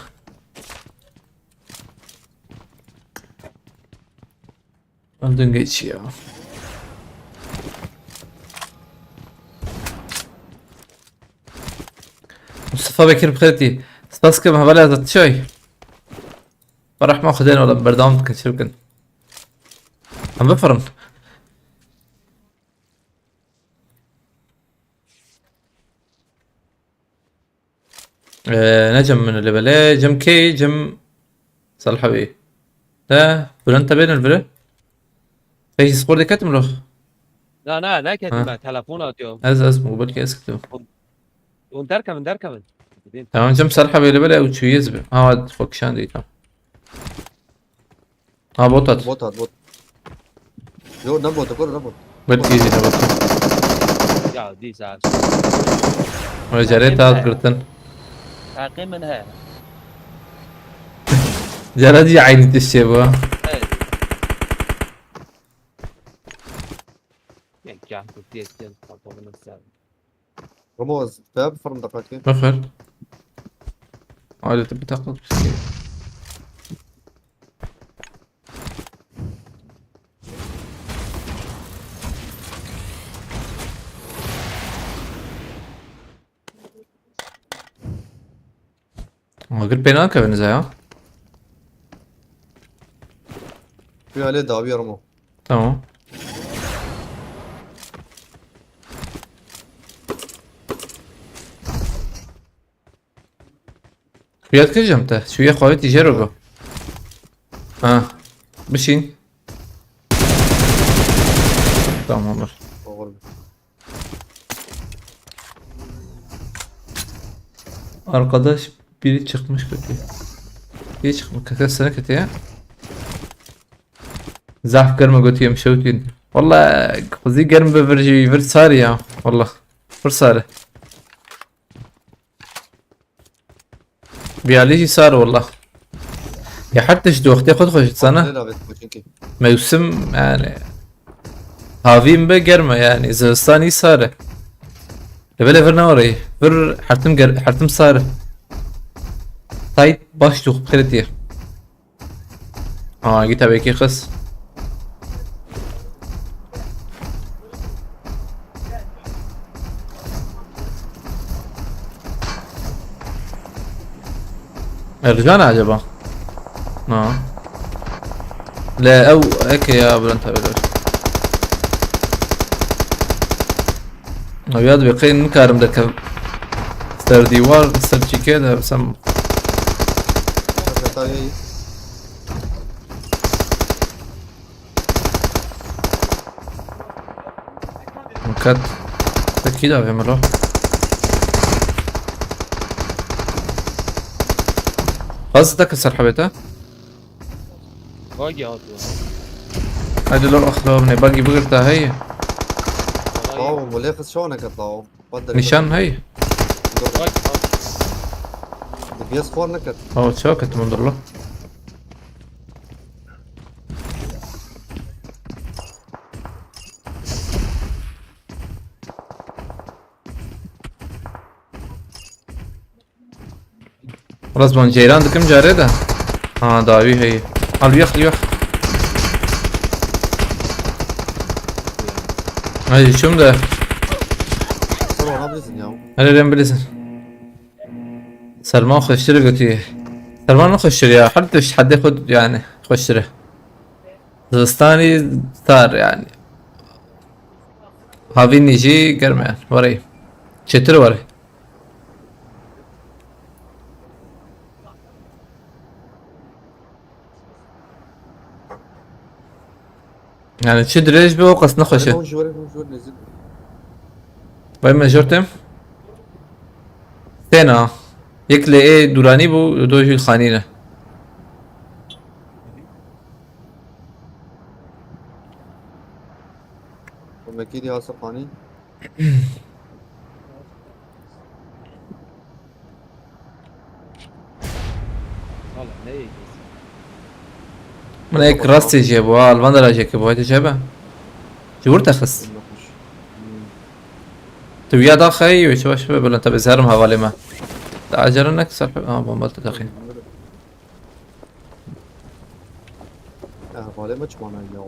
Öldün geç ya. Mustafa Bekir Bixêtî. Spas kim hevalê Azad çay. Bi rehma Xwedê ne ola berdewam dikin, çi bikin. Em bifirin. Ee, ne cem min li belê? Cem kê? Cem Salihewî. Te Bülent te bênin vire? Pêşî spor diketim lo? Na, na, neketim ben. Telefon atıyor. Ez, ez mobilkê ez kitim. Hûn derkevin, derkevin. Tamam, cem Salihewî li belê ew çûyê zibe. Ha, xwe kişandî, tamam. Ha, bot at. Bot at, bot. Yo, nebot, kur nebot. Belkî jî nebot. Ya dîsa. Wê cerê te hat girtin. Taqê min heye. Cere dî eynî tiştê bû. Yek can kurtiye istiyoruz. Kapalını sen. Ramo, ez te bi firm deqetê. Bixir. Alet bir takıl bir şey. Agir pê nakevin ya. Şu alê dawiya Ramo. Tamam. Xuya dikir cem te. Xuya xwe tîjer û go. Ha. Bişîn. Tamam olur. Oğlum. Arkadaş biri çıkmış kötü. Biri çıkmış. Kaka sana kötü ya. Zaf germe götüyem şewtîn. Walla xwezî germ be vir jî vir sar e ya. Walla. Vir sar e. Biyalî jî sar e walla. Ya her tişt di wextê xwe dixweş dizane. Mewsim yani havîn be germ e yani zivistanî sar e. Li belê vir ne orayî. Vir hertim ger hertim sar e. Tayt baş tu xiretiye. Aa, git ebekî qis. Ercan acaba? Na. Le ew eke ya Bülent abi dur. Ew ya dibê qey nikarim dekev. Ser dîwar, ser çîkê de sem. Ket. Tekî davê min lo. Bas deke ser hebê te. Vagi hatiye. Haydi lo axlo ne bagi bigir ta hey. Aw, bu lê xis şo neket law. Nîşan hey. Vagi hatiye. Di biyes xor neket. Aw, çawa ketim hundir lo. Rast ban ceyran dikim carê de. Ha, dawî heye. Al yek yek. Hadi çum de. Sen ona bilirsin ya. Hele ben bilirsin. Serman xweştir gotiye. Serman ne xweştir ya. Her tişt hedê xwe yani xweştir e. Zivistanî sar yani. Havînî jî germ e. Were. Çêtir were. Yani çi dirêj be o qas nexweş e. Vay me jor tem. Tena. Yek lê ê dûranî bû, do jî xanî ne. Komekî dî hasa xanî. Valla ne yiyeceğiz? Min ek rastê jê bû, ha, li van derajekê bû, hadi jebe. Ji wir te xist. Tu ya da xey, wê çawa şibe, Bülent abi zerim hevalê me. Te acele nek ser, ha, bomba te daxî. Hevalê me çima nayî ya?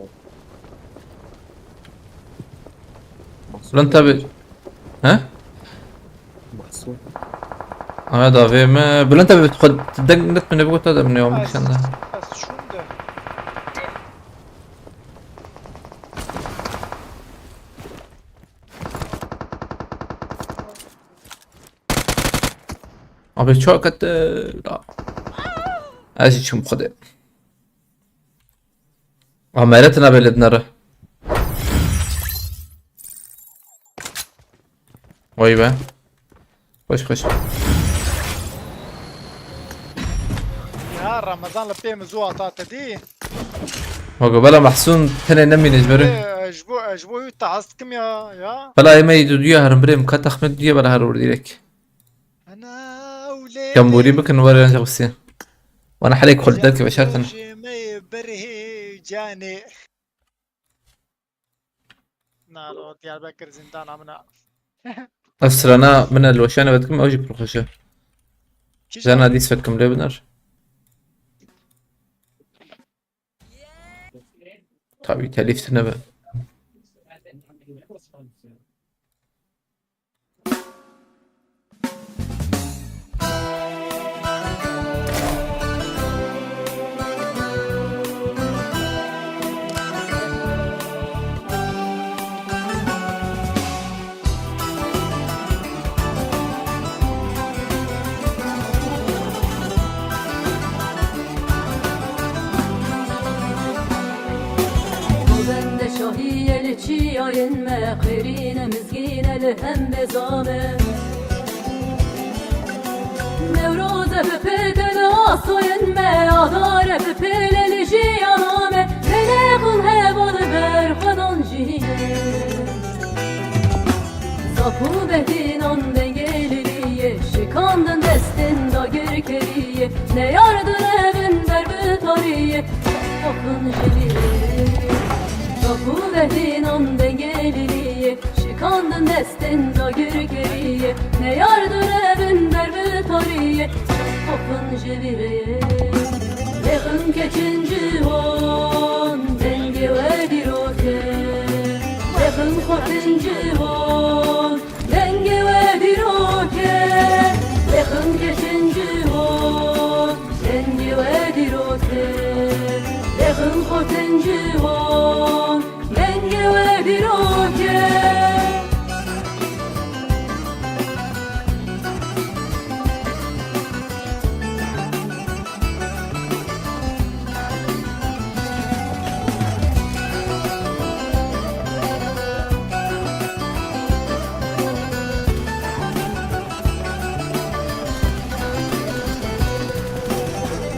Bülent abi. He? Mahsun. Aya da vê me. Bülent abi xwe deng net min ê bigota de min ê wan bikişanda. Ez çûm de. Abi çok kötü. Ez jî çûm xwedê. Ameret nabe li dinere. Vay be. Xweş xweş. Ya Ramazan li pê min zû hata te dî. Hogo bela Mahsun tenê nemîne ji ber. Ê, ji bo, ji bo wî te hez dikim ya, ya. Bela ê me yê duduya herin birê min ka texmê duduya bela her wir direk. Ana, ewlê. Kembûrî bikin were Rewsî. Wana helê kul derke veşartin. Ji me berhê canê. Nalo, Diyarbekir zindana min a. Ev strana min e li weşanê ve dikim, ew jî pir xweş e. Kîjan? Strana dîs ve dikim lê binar. Tabii telîf tune be. Govende şahî ye li çiyayên me, qêrîne mizgîne li hembêza me. Newroze bi pête li asoyên me, adare bi pêle li jiyana me, pêlê xwe heval ber xwedan jî. Zaf û behdînan dengê lîliyê, şikandin destên dagirkeriyê, neyar direvin ber bi tariyê, xofin ji lîliyê. Zaf û behdînan dengê lîliyê, şikandin destên dagirkeriyê, neyar direvin ber bi tariyê, xofin ji vî rê. Lêxin keçin ciwan, dengê we dîrok e. Lêxin xortin ciwan, dengê we dîrok e. Lêxin keçin ciwan, dengê we dîrok e. Lêxin xortin ciwan, dengê we dîrok e.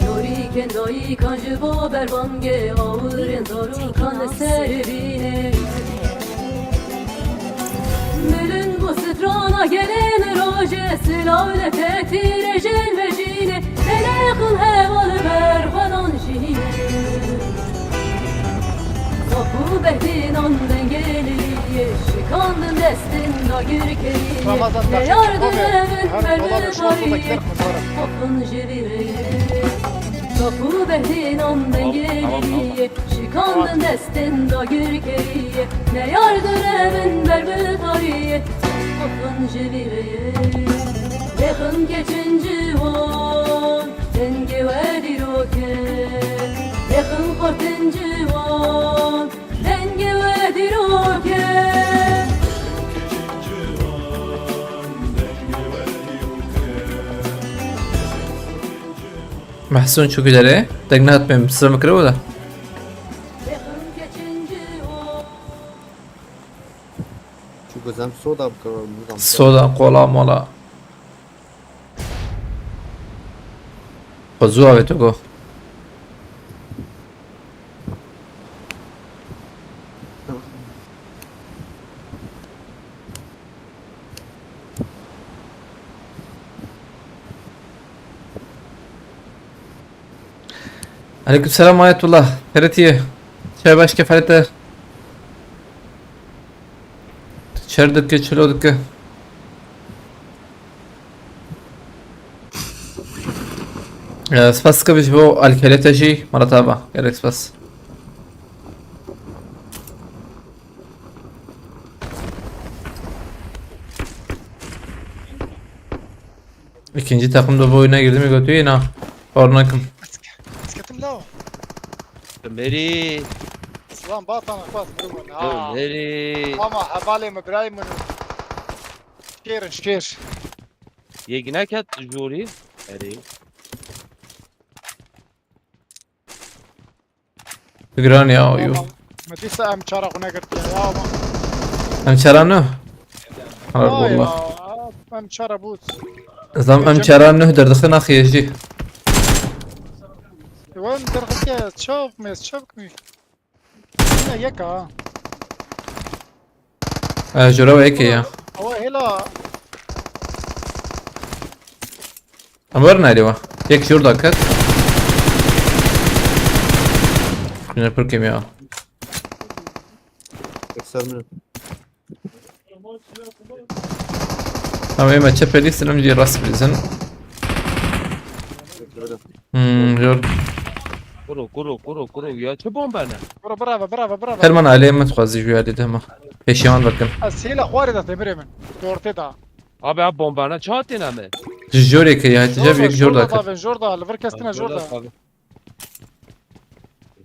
Dorîkên dayikan ji bo berbangê awirên zarokan li ser bînê. Milin bû strana gelên rojê, silav li te tîrê jin vejînê, belê xwe heval ber xwedan jî. Zaf û behdînan dengê lîliyê, şikandin destên dagirkeriyê, Ramazan, neyar taşın, direvin her ber dolar bi üç yüz tariyê, dolar. Xofin ji vî rê. Zaf û behdînan dengê lîliyê, şikandin destên dagirkeriyê, neyar direvin ber bi tariyê, xofin ji vî rê. Lêxin keçin ciwan, dengê we dîrok e. Lêxin xortin ciwan, dengê we dîrok e. Mehsûn çûkî derê, deng nehat pê min, sira min kiribo de. Çû gozem soda bikir, soda, kola mola. Xwe zû avêto go. Aleyküm selam Ayetullah. Xêretiye. Çay baş kefalete. Çer dike, çilo dike. Ee, spas dike ji bo alkelete jî, Murat abi. Gerek spas. İkinci takım da bu oyuna girdi mi götü yine. Ornakim. Ketim la. Meri. Lan batan bas bunu. Ha. Meri. Ama hevalê min, birayê min. Şêr in, şêr. Yek neket jûrî. Erê. Giran ya, yo. Tamam. Me dîsa em çara xwe negirtiye ya, ama. Em çara ne? Harar Vay Allah. Ya, em çara bût. Zam em çara ne derdixin axiye jî. Wan derxike çav me, çav mi? Ya yek ha. E, jora ve yekê ya. Awa hela. Em werin alê we. Yek jor da ket. Sniper kêm ya. Yek ser min. Tamam, ême çepê lîstin, em jî rast bilîzin. Hmm, jor. Kuro kuro kuro kuro ya çi bombe ne? Kuro bravo bravo bravo. Her man alê min dixwazî ji wî alî de hema. Pêşiyan bikin. Ez hêla xwarê de temirê min. Dortê da. Abi abi bombe ne çawa têne mi? Ji jorê ke ya, hetice bir yek jor da ket. Davên jor da li vir kes tine jor da.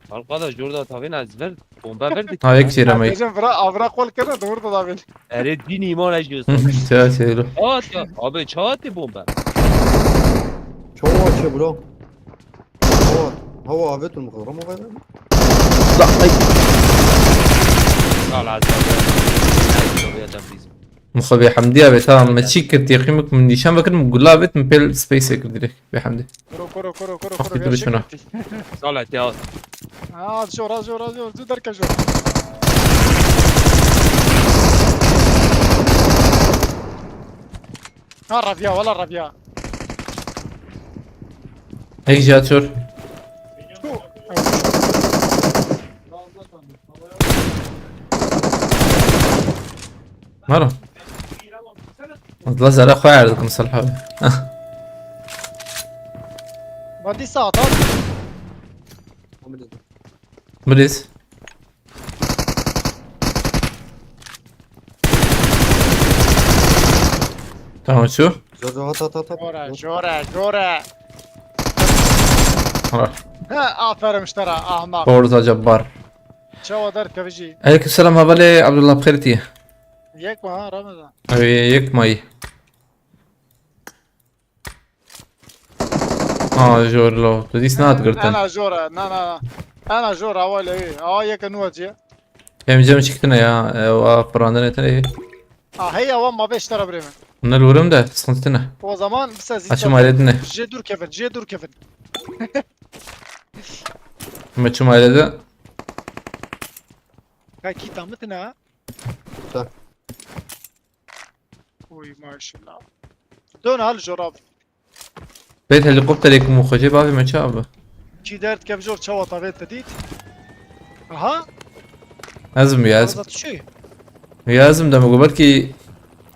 Halka da jor da tavên ez ver bombe ver dik. Ha, yek jêre me. Ecem vira avra qol kirine doğru da davên. Erê din iman ez jor. Çeya çêlo. Çawa tê abi çawa tê bombe? Çawa çe bro? Hawa, hawa avetum kadar ama kadar. La, ay. Sal azam. Ay tabii adam bizim. Muxebê Hemdiya ve tamam, me çî kir, teqîmik min nîşan vekirim, gula vet min pêl space kir direkt. Bê Hemdi. Kuro kuro kuro kuro kuro. Taktik bir şuna. Sal et ya. Aa jor jor jor. Zu derke jor. Ha ravya valla ravya. Ek jatör. Maro. La zara xwe erdikim Salih abi. Vadî saat at. Please. Tamam şu. Zor zor at at at at. Jora jora jora. Hala. Ha aferin işte ra ahmak. Forza Cabbar. Çawa der keviji. Aleyküm selam, hevalê Abdullah, bi xêr tî. Yek mi ha Ramazan? Ew ê yek mayî. Ha, jor lo. Tu dîs nehat girtin. Ana jora, na na na. Ana jora awa lewê. Awa yeke nû heciye. Em cem çiktine ya. Ew a firandine tine. Ah hey awa ma beş tara birê min. Bunlar vurum da sıkıntı ne? O zaman bir ses Açım ayrı ne? Jê dûr kevin, jê dûr kevin. Maçım ayrı da. Ka kî tamit ne? Ta. Oy maşallah. Dön hal jorab. Bêt helikopterêk û xwecê bavê me çi abi? Kî derd kev jor çawa tavê te dît? Aha. Ezim ya ez. Azat şu. Ya ezim deme gober ki.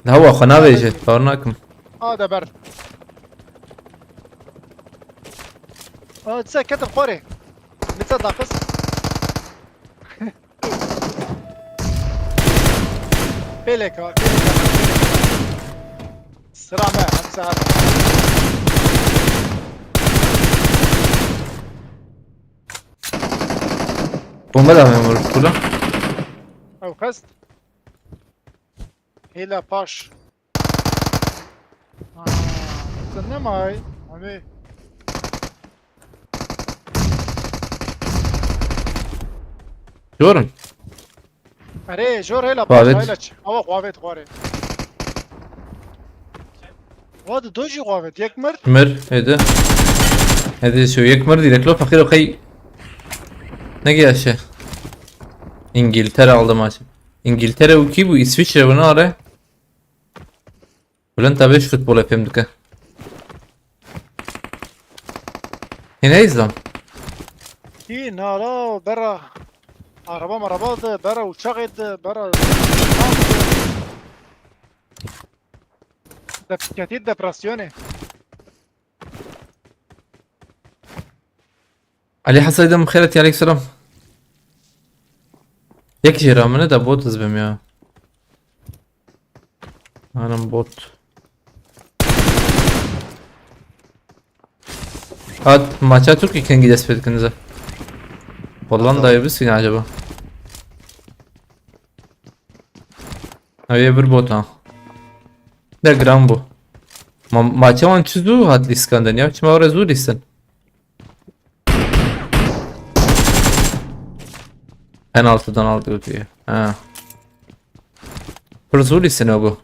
Hawa xwe navêje, bar nakim. A de ber. A se ketin xwarê. Bitse daxis. Pêleka, pêleka. Sıra me, hemse her. Bomba da memur kula. Ew xest. Hêla paş. Aa, sen ne may? Abi. Diyorum. Erê, jor hêla Xwavet. Paşayla ç. Awa xwavet xwarê. Wa di do jî xwavet. Yek mir. Mir, hedi. Hedi şu yek mir direkt lo fakir o kay. Ne gelişi? İngiltere aldı maçı. İngiltere û kî bû? İsviçre bû, ne are? Bülent abi şu futbola fêm dike. Yine izlam. Hî nara bera. Araba maraba de bera uçak de bera. Dep-, ketî depresyonê. Ali Hasan Aydın, xêret ya, aleyküm selam. Yek jê ra min e da bot ez bim ya. Hanım bot. Hat maça Türkiye kengi dest pê dikin ze. Hollanda'yı biz yine acaba? Ev yê bir bot ha. De gram bu. Ma maça wan çi zû hat lîskandin ya? Çima oraya zû lîstin? Penaltıdan aldı götüyü. Ha. Pir zû lîstin o bu.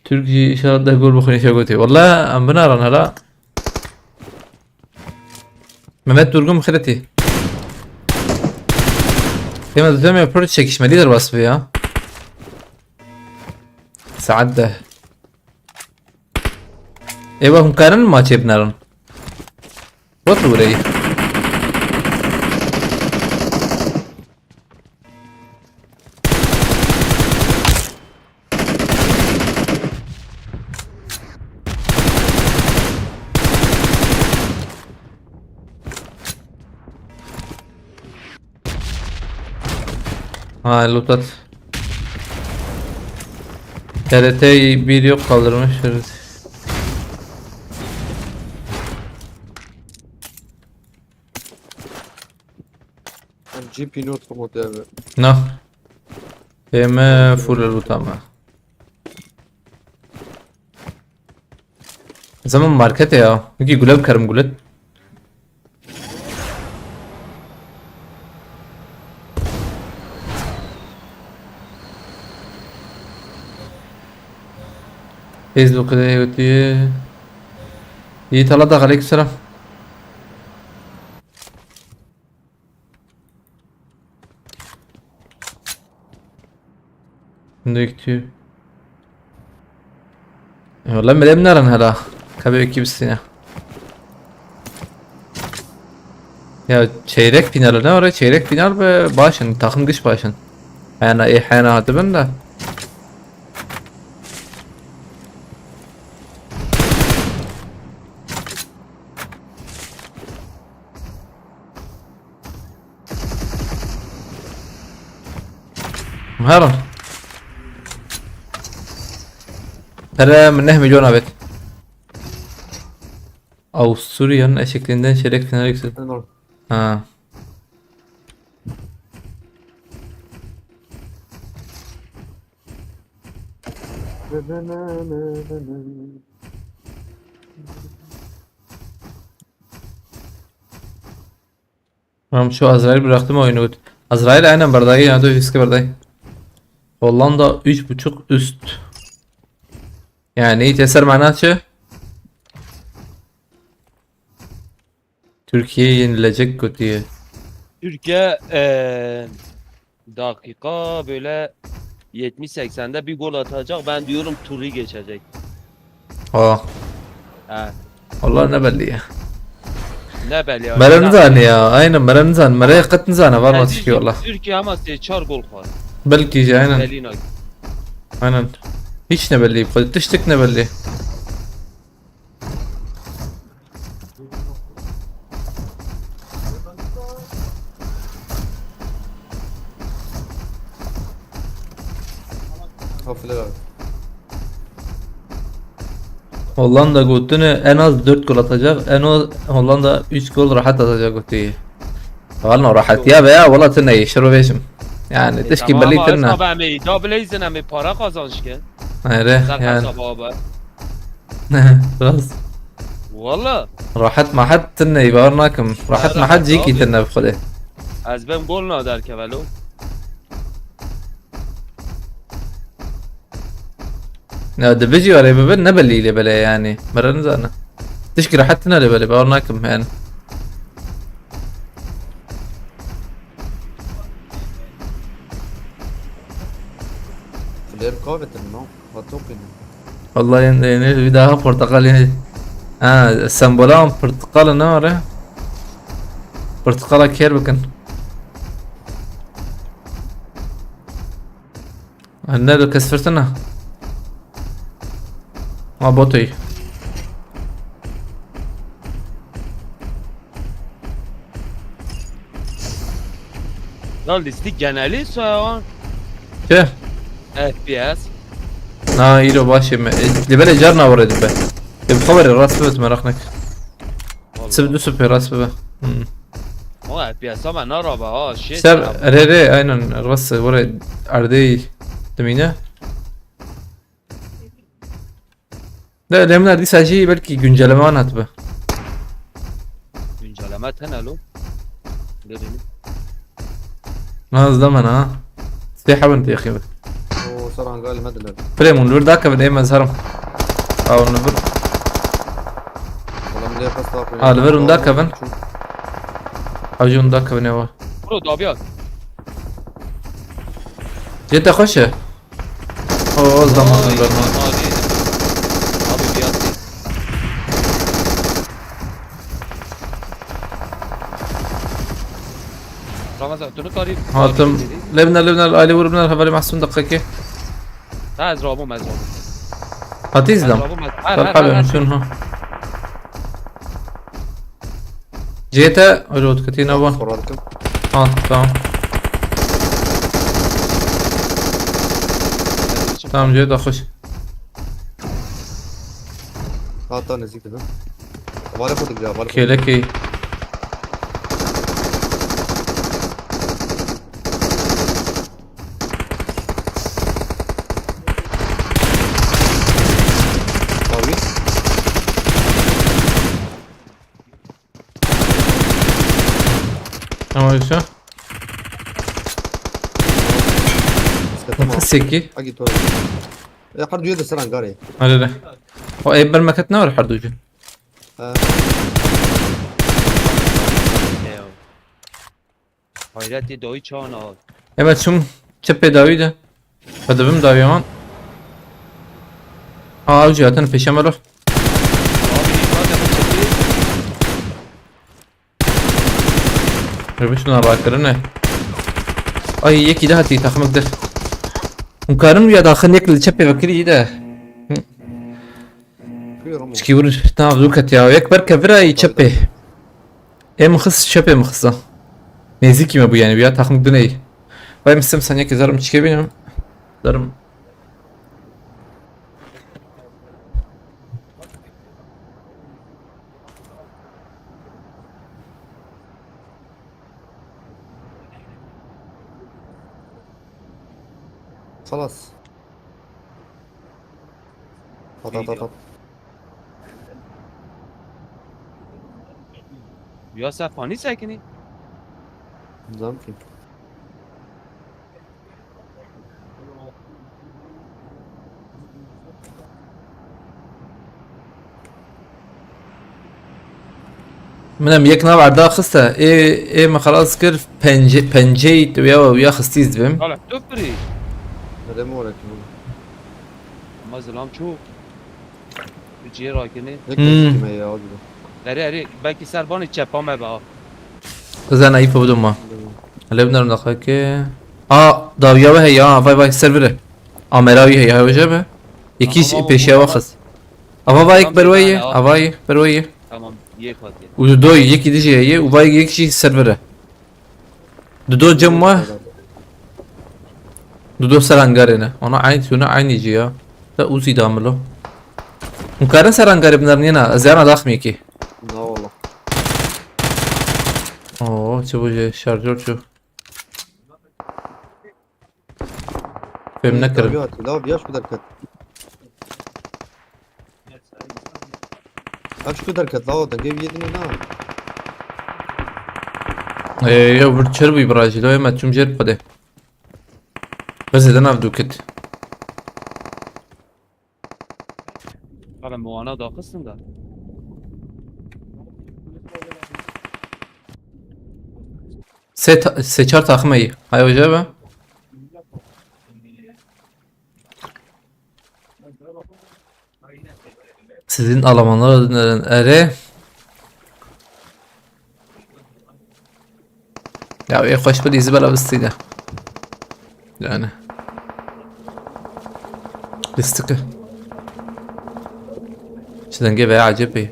Türk jî inşallah da gol bixwîne şe gotê. Walla em binaran hala. Mehmet Durgun Xireti. Tema düzleme yapıyor, çekişmeli derbas bu ya. Saat de. Ê we hûn karin maçê binarin? Wek li wireyî. Ha, loot at. T R T bir yok kaldırmış. G P not komut abi. No. Ême full loot ama. Zaman markete ya. Wekî gule bikarim gule. Facebook'da gotiye. Yiğit Aladağ, aleykümselam. Şimdi bekliyor. E, valla melem naran hala. Kabe iki bisine. Ya çeyrek final ne var? Çeyrek final be başın. Takım güç başın. Yani e hena hadi ben de. Herin. Hele min neh milyon abet. Avusturya'nın eşikliğinden çeyrek final yüksek. Tamam. Ha. Tamam, şu Azrail bıraktım oyunu. Azrail aynen bardayı ya da Hüske bardayı. Hollanda üç buçuk üst. Yani neyse ser manası. Türkiye yenilecek kötüye. Türkiye eee, dakika böyle yetmiş seksende bir gol atacak. Ben diyorum turu geçecek. Ha. He. Vallahi ne belli ya. Ne belli ya. Meren zan ya. Aynen meren zan. Meren qet zan. Var mı çıkıyor Allah. Türkiye ama se çar gol koyar. Belki şey aynen. Belli. Aynen. Hiç ne belli. Tiştik ne belli. Hafile abi. Hollanda gotini en az dört gol atacak. En az Hollanda üç gol rahat atacak gotiyi. Valla rahat ya veya valla tine şiro veşim. Yani e, tişki tamam belli ama tine. Hesaba me iddia bile izin em para kazanç ki. Hayır yani. Hesaba abi. Biraz. Valla. Rahat mahat tine, bawer nakim. Rahat mahat jî kî tine bi xwedê. Ez bim gol na derkeve lo. Ya dibe jî arê bibe ne belî lê bele yani. Mire nizane. Tişkî rahat tine lê bele, bawer nakim yani. Flare kavetin no. Vatopin. Vallahi yani, yani bir daha portakal yani. Ha, sembola portakal ne var ya? Portakala kêr bikin. Ha, ne de kes firtina. Ha, botey. Ya lîstik genelî soya. Çi? F P S. Na îro baş e me. E, li belê car na were dibe. E, bi xwe were rast bibe, tu meraq nek. Vallahi. Sib du sib pê rast bibe. Hmm. O F P S ama narabe ha, şey. Ser, rê rê, aynen, rast were erdê dimîne. De, lê min dîsa jî belkî güncelleme wan hatibe. Güncelleme tene lo. Dedim. Naz da mana. Sê hebin têxî bi. O ser hangar li me diler. Pirê min, li vir dakevin, ê me zerim. Aw, li vir. Oğlum, diye pas daha koyuyor. Ha, li vir hûn dakevin. Çünkü Ew jî hûn dakevin êwa. Bro, dawiya. Cê te xweş e. O, o zaman Ay, hûn berman. Alî. Abi, biyatî. Ramazan, tu nikarî. Hatim. Lê biner, lê biner, alî vur biner, hevalî Mahsûn deqekê. Ha, ez rabûm, ez rabûm. Hatî Ez zlam. rabûm, ez. Her, Ber her, her, her. Şun ha. Cê te, rot ketî nava. Xora dikim. Ha, tamam. Tamam, cê te xweş. Hata nêzîk dibim. Vale xwe digire, vale xwe. Kêlekê. Dawî. Tamam, Yusuf. Tamam. Sekî. Agi to. Ya, her duya da seran gari. Hadi de. O ê ber meket ne var her duya. Ha. Hayretî dayî çawan al. Evet, çum çepê dawî de. Xwe dibim dawî wan. Ha, ew jî hatin pêşe me lo. Abi, hate mi çekî? Rewiştina rakirine. Ay, yekî de hatî taxmik dir. Hûn karin ya daxin yek li çepê vekirî de. Hı. Çikî wir nav dû ket ya. Yek ber kevira yî çepê. Ê min xist çepê min xista. Nêzîkî me bû yani, ya taxmik dineyî. Vay min sem saniyekê zarim çikê bînim. Zarim. Xalas. At, at, at, at. Ya sen panî sekinî? Zam ki. Min em yek nav erda xiste. Ê, ê min xelas kir. Pence, penceyî tu ya, ya xistî ez dibim. Hala tu firî. Hede mi were ki. Ama zilam çok. Tu cihê rakinê. Ne Hmm. Kime ya abi. Erê, erê, belkî ser banê çepa me be ha. Zana î pevdum ma. Lê binerim daxilke. A, dawiya we heye, a, vay vay, ser vire. Amera wî heye, ha, hoca be. Yekî Tamam, pêşiya tamam. Waxis. Ava vay Tamam, berweye, tamam. Ava yek berweye. Tamam, yek hatiye. Û doy, yekî dijî heye, û vay yek jî ser vire. Dido cem we. Dido ser hangarê ne. Ona eyn tune eynî cî ya. Te uzî damilo. Hûn karin ser hangarê binerin yena. Ez yana daxmiyekî. Na wala. Oo, çi bu jê şarjör çi. Fêm nekirin. Dawiya, dawiya şu derket. Ev şu derket, lawa dengê wî yê dinê na. Ee, ya bir çer bû birajî, lawê me çûm jêr xwedê. Xwezê de nav dûkit. Hala muwana daxistin da. Sê ta-, sê çar taxim heyî. Hay hoca be. Sizin Almanlar dinlerin. Ere. Ya, ê xweş bidî zibela bistîne. Yani. Listike. Çi dengê veya acep ê.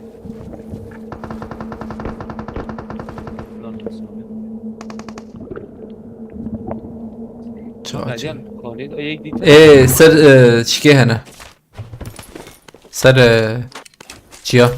Çaçi. Ê, ser, e, çikê hene. Ser, e, çiya.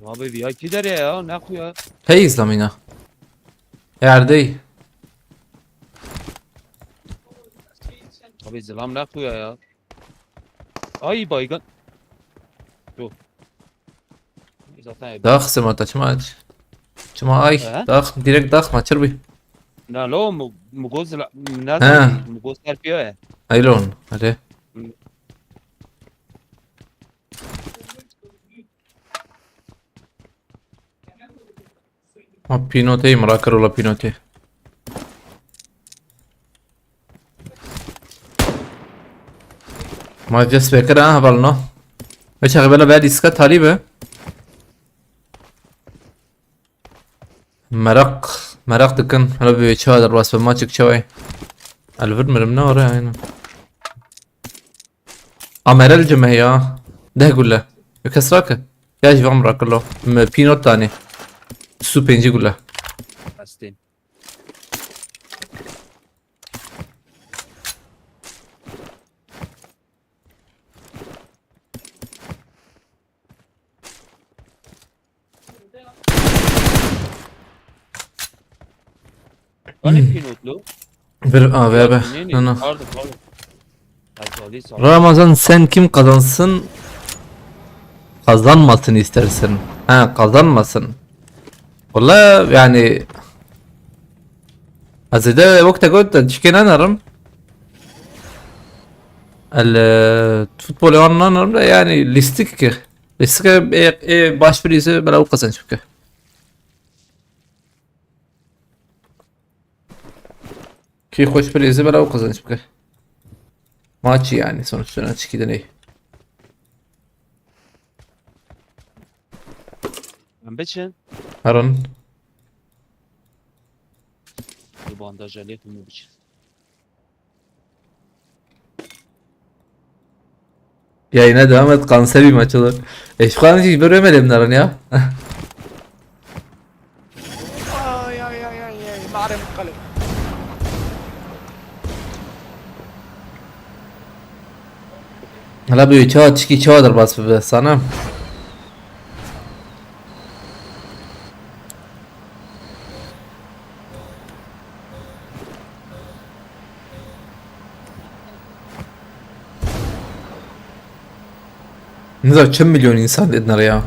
Abi V I P derê ya, ne xuya. Hey, zlamîna. Yerdey. Abi zilam ne xuya ya. Ay, baygın. Yok. Zaten Dax sema ta çima aç. Çima ay. He? Dax, direkt dax ma çir bi. Na lo, mu-, mugoz la, na He. Mugoz terpiyo ya. Aylon, hadi. Ha, pînoteyê min rakir wila pînotê. Ma dest pê kir ha, hevalno. Ve çaxê bela be dîska talî be. Meraq, meraq dikin. Hele bi çawa derbas be, maçek çawayê. Elvir mirim ne oraya aynen. Amerel cime ya. Deh gulle. Kes rake. Ya ji van rakilo. Me pînot tane. Su pêncî gulle. Hastayım. Hani pînotlu? Bir A V B. Ne, ne? No, no. Pardon, pardon. Ay, sorry, sorry. Ramazan, sen kim kazansın? Kazanmasın istersin. Ha, kazanmasın. Wala yani, ez ê de wek te got, çikê nenerim. El, e, futbolê wan nanerim de yani lîstik ki. Lîstik e, e, e, baş birisi bela û kazanç bike. Kî xweş birêze bela û kazanç bike. Maçî yani sonuçta çikî de ney. Em biçin. Herin. Bu bandaj aliyet mi biçin? Yayına devam et, kanser bir maç olur. Eşkan hiç böyle mi demlerin ya? Ay, ay, ay, ay, ay. Mare mutkalim. Hala bu çağ, çiki çağdır bas be sana. Ne kadar çend milyon insan dediler ya.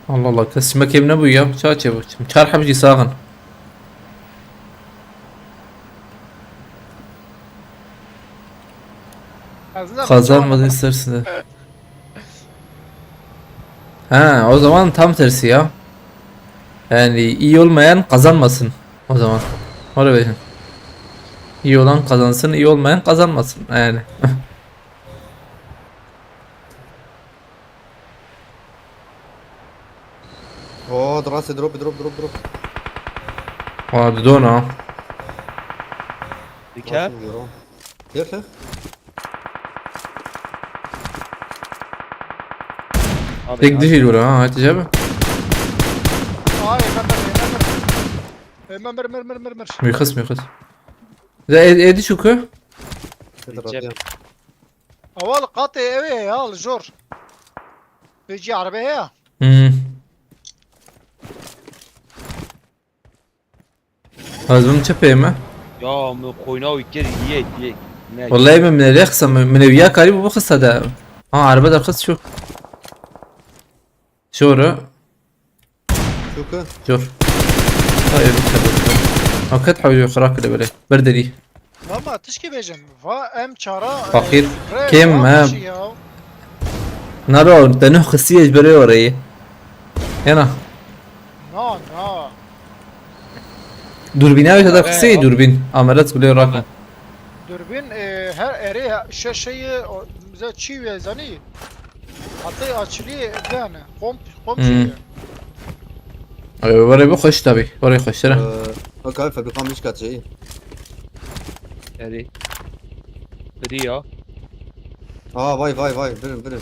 Allah Allah, kes çimek evine bu ya. Çağ çevir. Çar hep jî sağın. Kazanmadın istersin de. Ha, o zaman tam tersi ya. Yani iyi olmayan kazanmasın o zaman. Öyle bir şey. İyi olan kazansın, iyi olmayan kazanmasın yani. Oo, drop, drop, drop, drop. Aa, didona. Diker. Xêr, xêr. Abi, tek abi. Dijî lûra ha, hatice bi. Ay, Emre, Emre, mir, mir, mir, mir. Mükhis, mükhis. De ê, ê dişû ku? Cep. Awal qatê ew ê ya, li jor. Pêcî erebe heye. Hmm. Ez bim çi pê me? Ya, min qoyna wî kir, yek, yek. Ne? Wallahî min, min ê rêxisa, min, min ê wiya karî bû bixista de. Ha, erebe derxist şu. Şora. Şoka. Jor. Ha, ev çadır. Aket hawî xira kile bile. Ber derî. Valla tişkî bêjin. Va em çara, e, Fakir. Re, kêm va me. Kişi ya. Naro, te nuh xistiye ji berê oreyê. Yana. Na, na. Durbîna wê te de qisê durbîn. Ameret kulê rakin. Durbîn, e, her erê şeşeyê, o, bize çî wê zanî. Hatay açilî dene. Komp, komp Hmm. Çî. E, were bi xweş tabî. Were xweştir e. Wek ev febrîka min şikatçeyî. Erê. Biriya. Aa, vay, vay, vay. Birin, birin.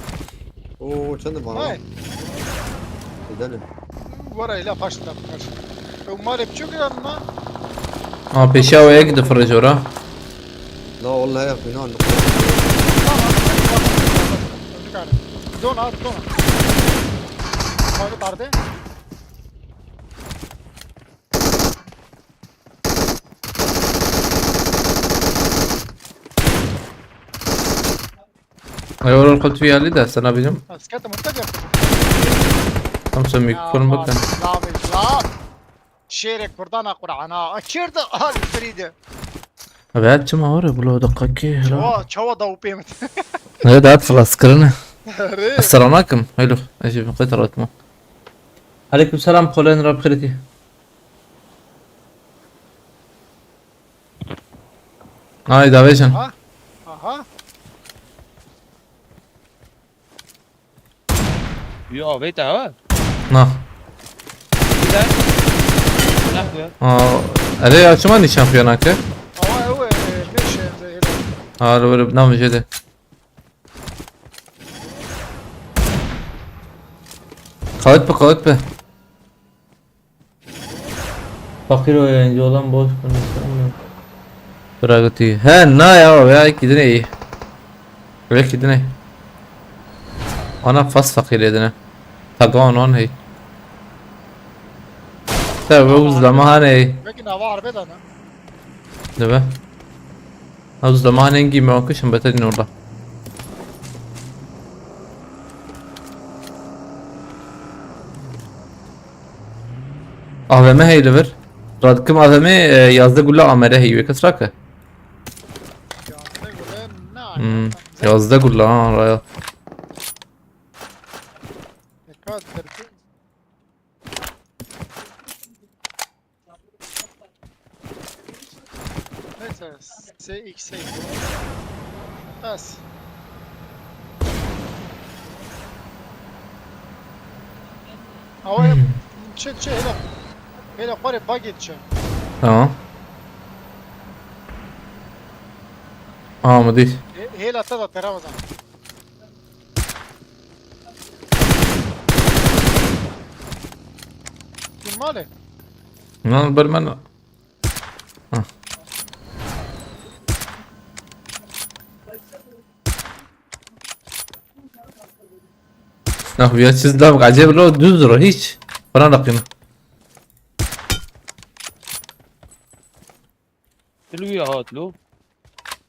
Oo, çend bana. Vay. Gidelim. Were ile paş taktılar. Ew malê biçûk gidan ma. Ha, pêşiya we yek difire jora. La, vallahi ya, bina. Tamam. Dona, dona. Tarde, tarde. Ay, oral xwe tu yalî de, sana bînim. Ez ketim, ez ketim. Tam sen mikrofon bakın. Lav, lav. Şêrê Kurdana Qur'ana. Akir de al frî de. Abi, hep çima hore, bu lo dakika ki, hela. Çawa, çawa da upê mit. Ne, daha flas kırını. Re. Esselamu aleyküm. Haylo. Ejib, qet ratma. Aleyküm selam, kolen rab xireti. Ay, davêjin. Aha. Aha. Yo, avê te ha? Na. Güzel. Nah ya. Aa, erê ya, çima nîşan piyana ke? Awa ew e, meşe zehir. Ha, lo, lo, nam jede. Kawit be, kawit be. Fakir o yayıncı olan boş konuşuyor. Bırak atayım. He, na ya, ya, iki tane iyi. Öyle iki tane. Ana fas fakir edine. Tagan on hey. Tabi bu zaman hani. Belki nava arbe da ne? Deve. Ew zemanên gî me kişin beterin orada. A V M hey li vir. Radikim A V M, e, yazdeh gulla amere hey, wê kes rake. Hmm, yazdeh gulla ha, raya. Neyse, S X S. Bas. Hava yap. Çek, çek, hele. Hele, bari bug et çek. Tamam. Aa, mı değil? Hele, ata da tera o zaman. Kim mali? Lan bir ben. Hah. Nah, ya siz de acayip lo düz dur hiç. Bana bakayım. Tilwiya hat lo.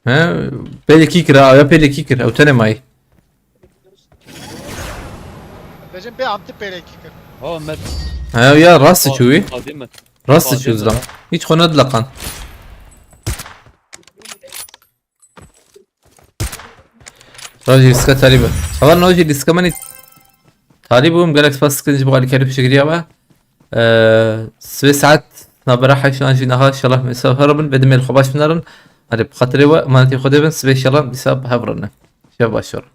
He, pêlekî kir, ha, ya pêlekî kir, ew tenê mayî. Bêjin bê amti pêlekî kir. Ha, met. He, ya rast çûyî. Rast çû zlam. Hiç xwe nedilaqan. Rajî lîska talî be. Xeber no jî lîska menî talî bûm, gelek spas dikin ji bo alîkarî piştgiriya we. Ee, sibê saet navbera heştan jî niha, inşallah, me ser herin, bedimê li xwe baş binarin. Hadi bi xatirê we, emanetê Xwedê bin, sibê inşallah dîsa bi hev re ne. Şev baş werin.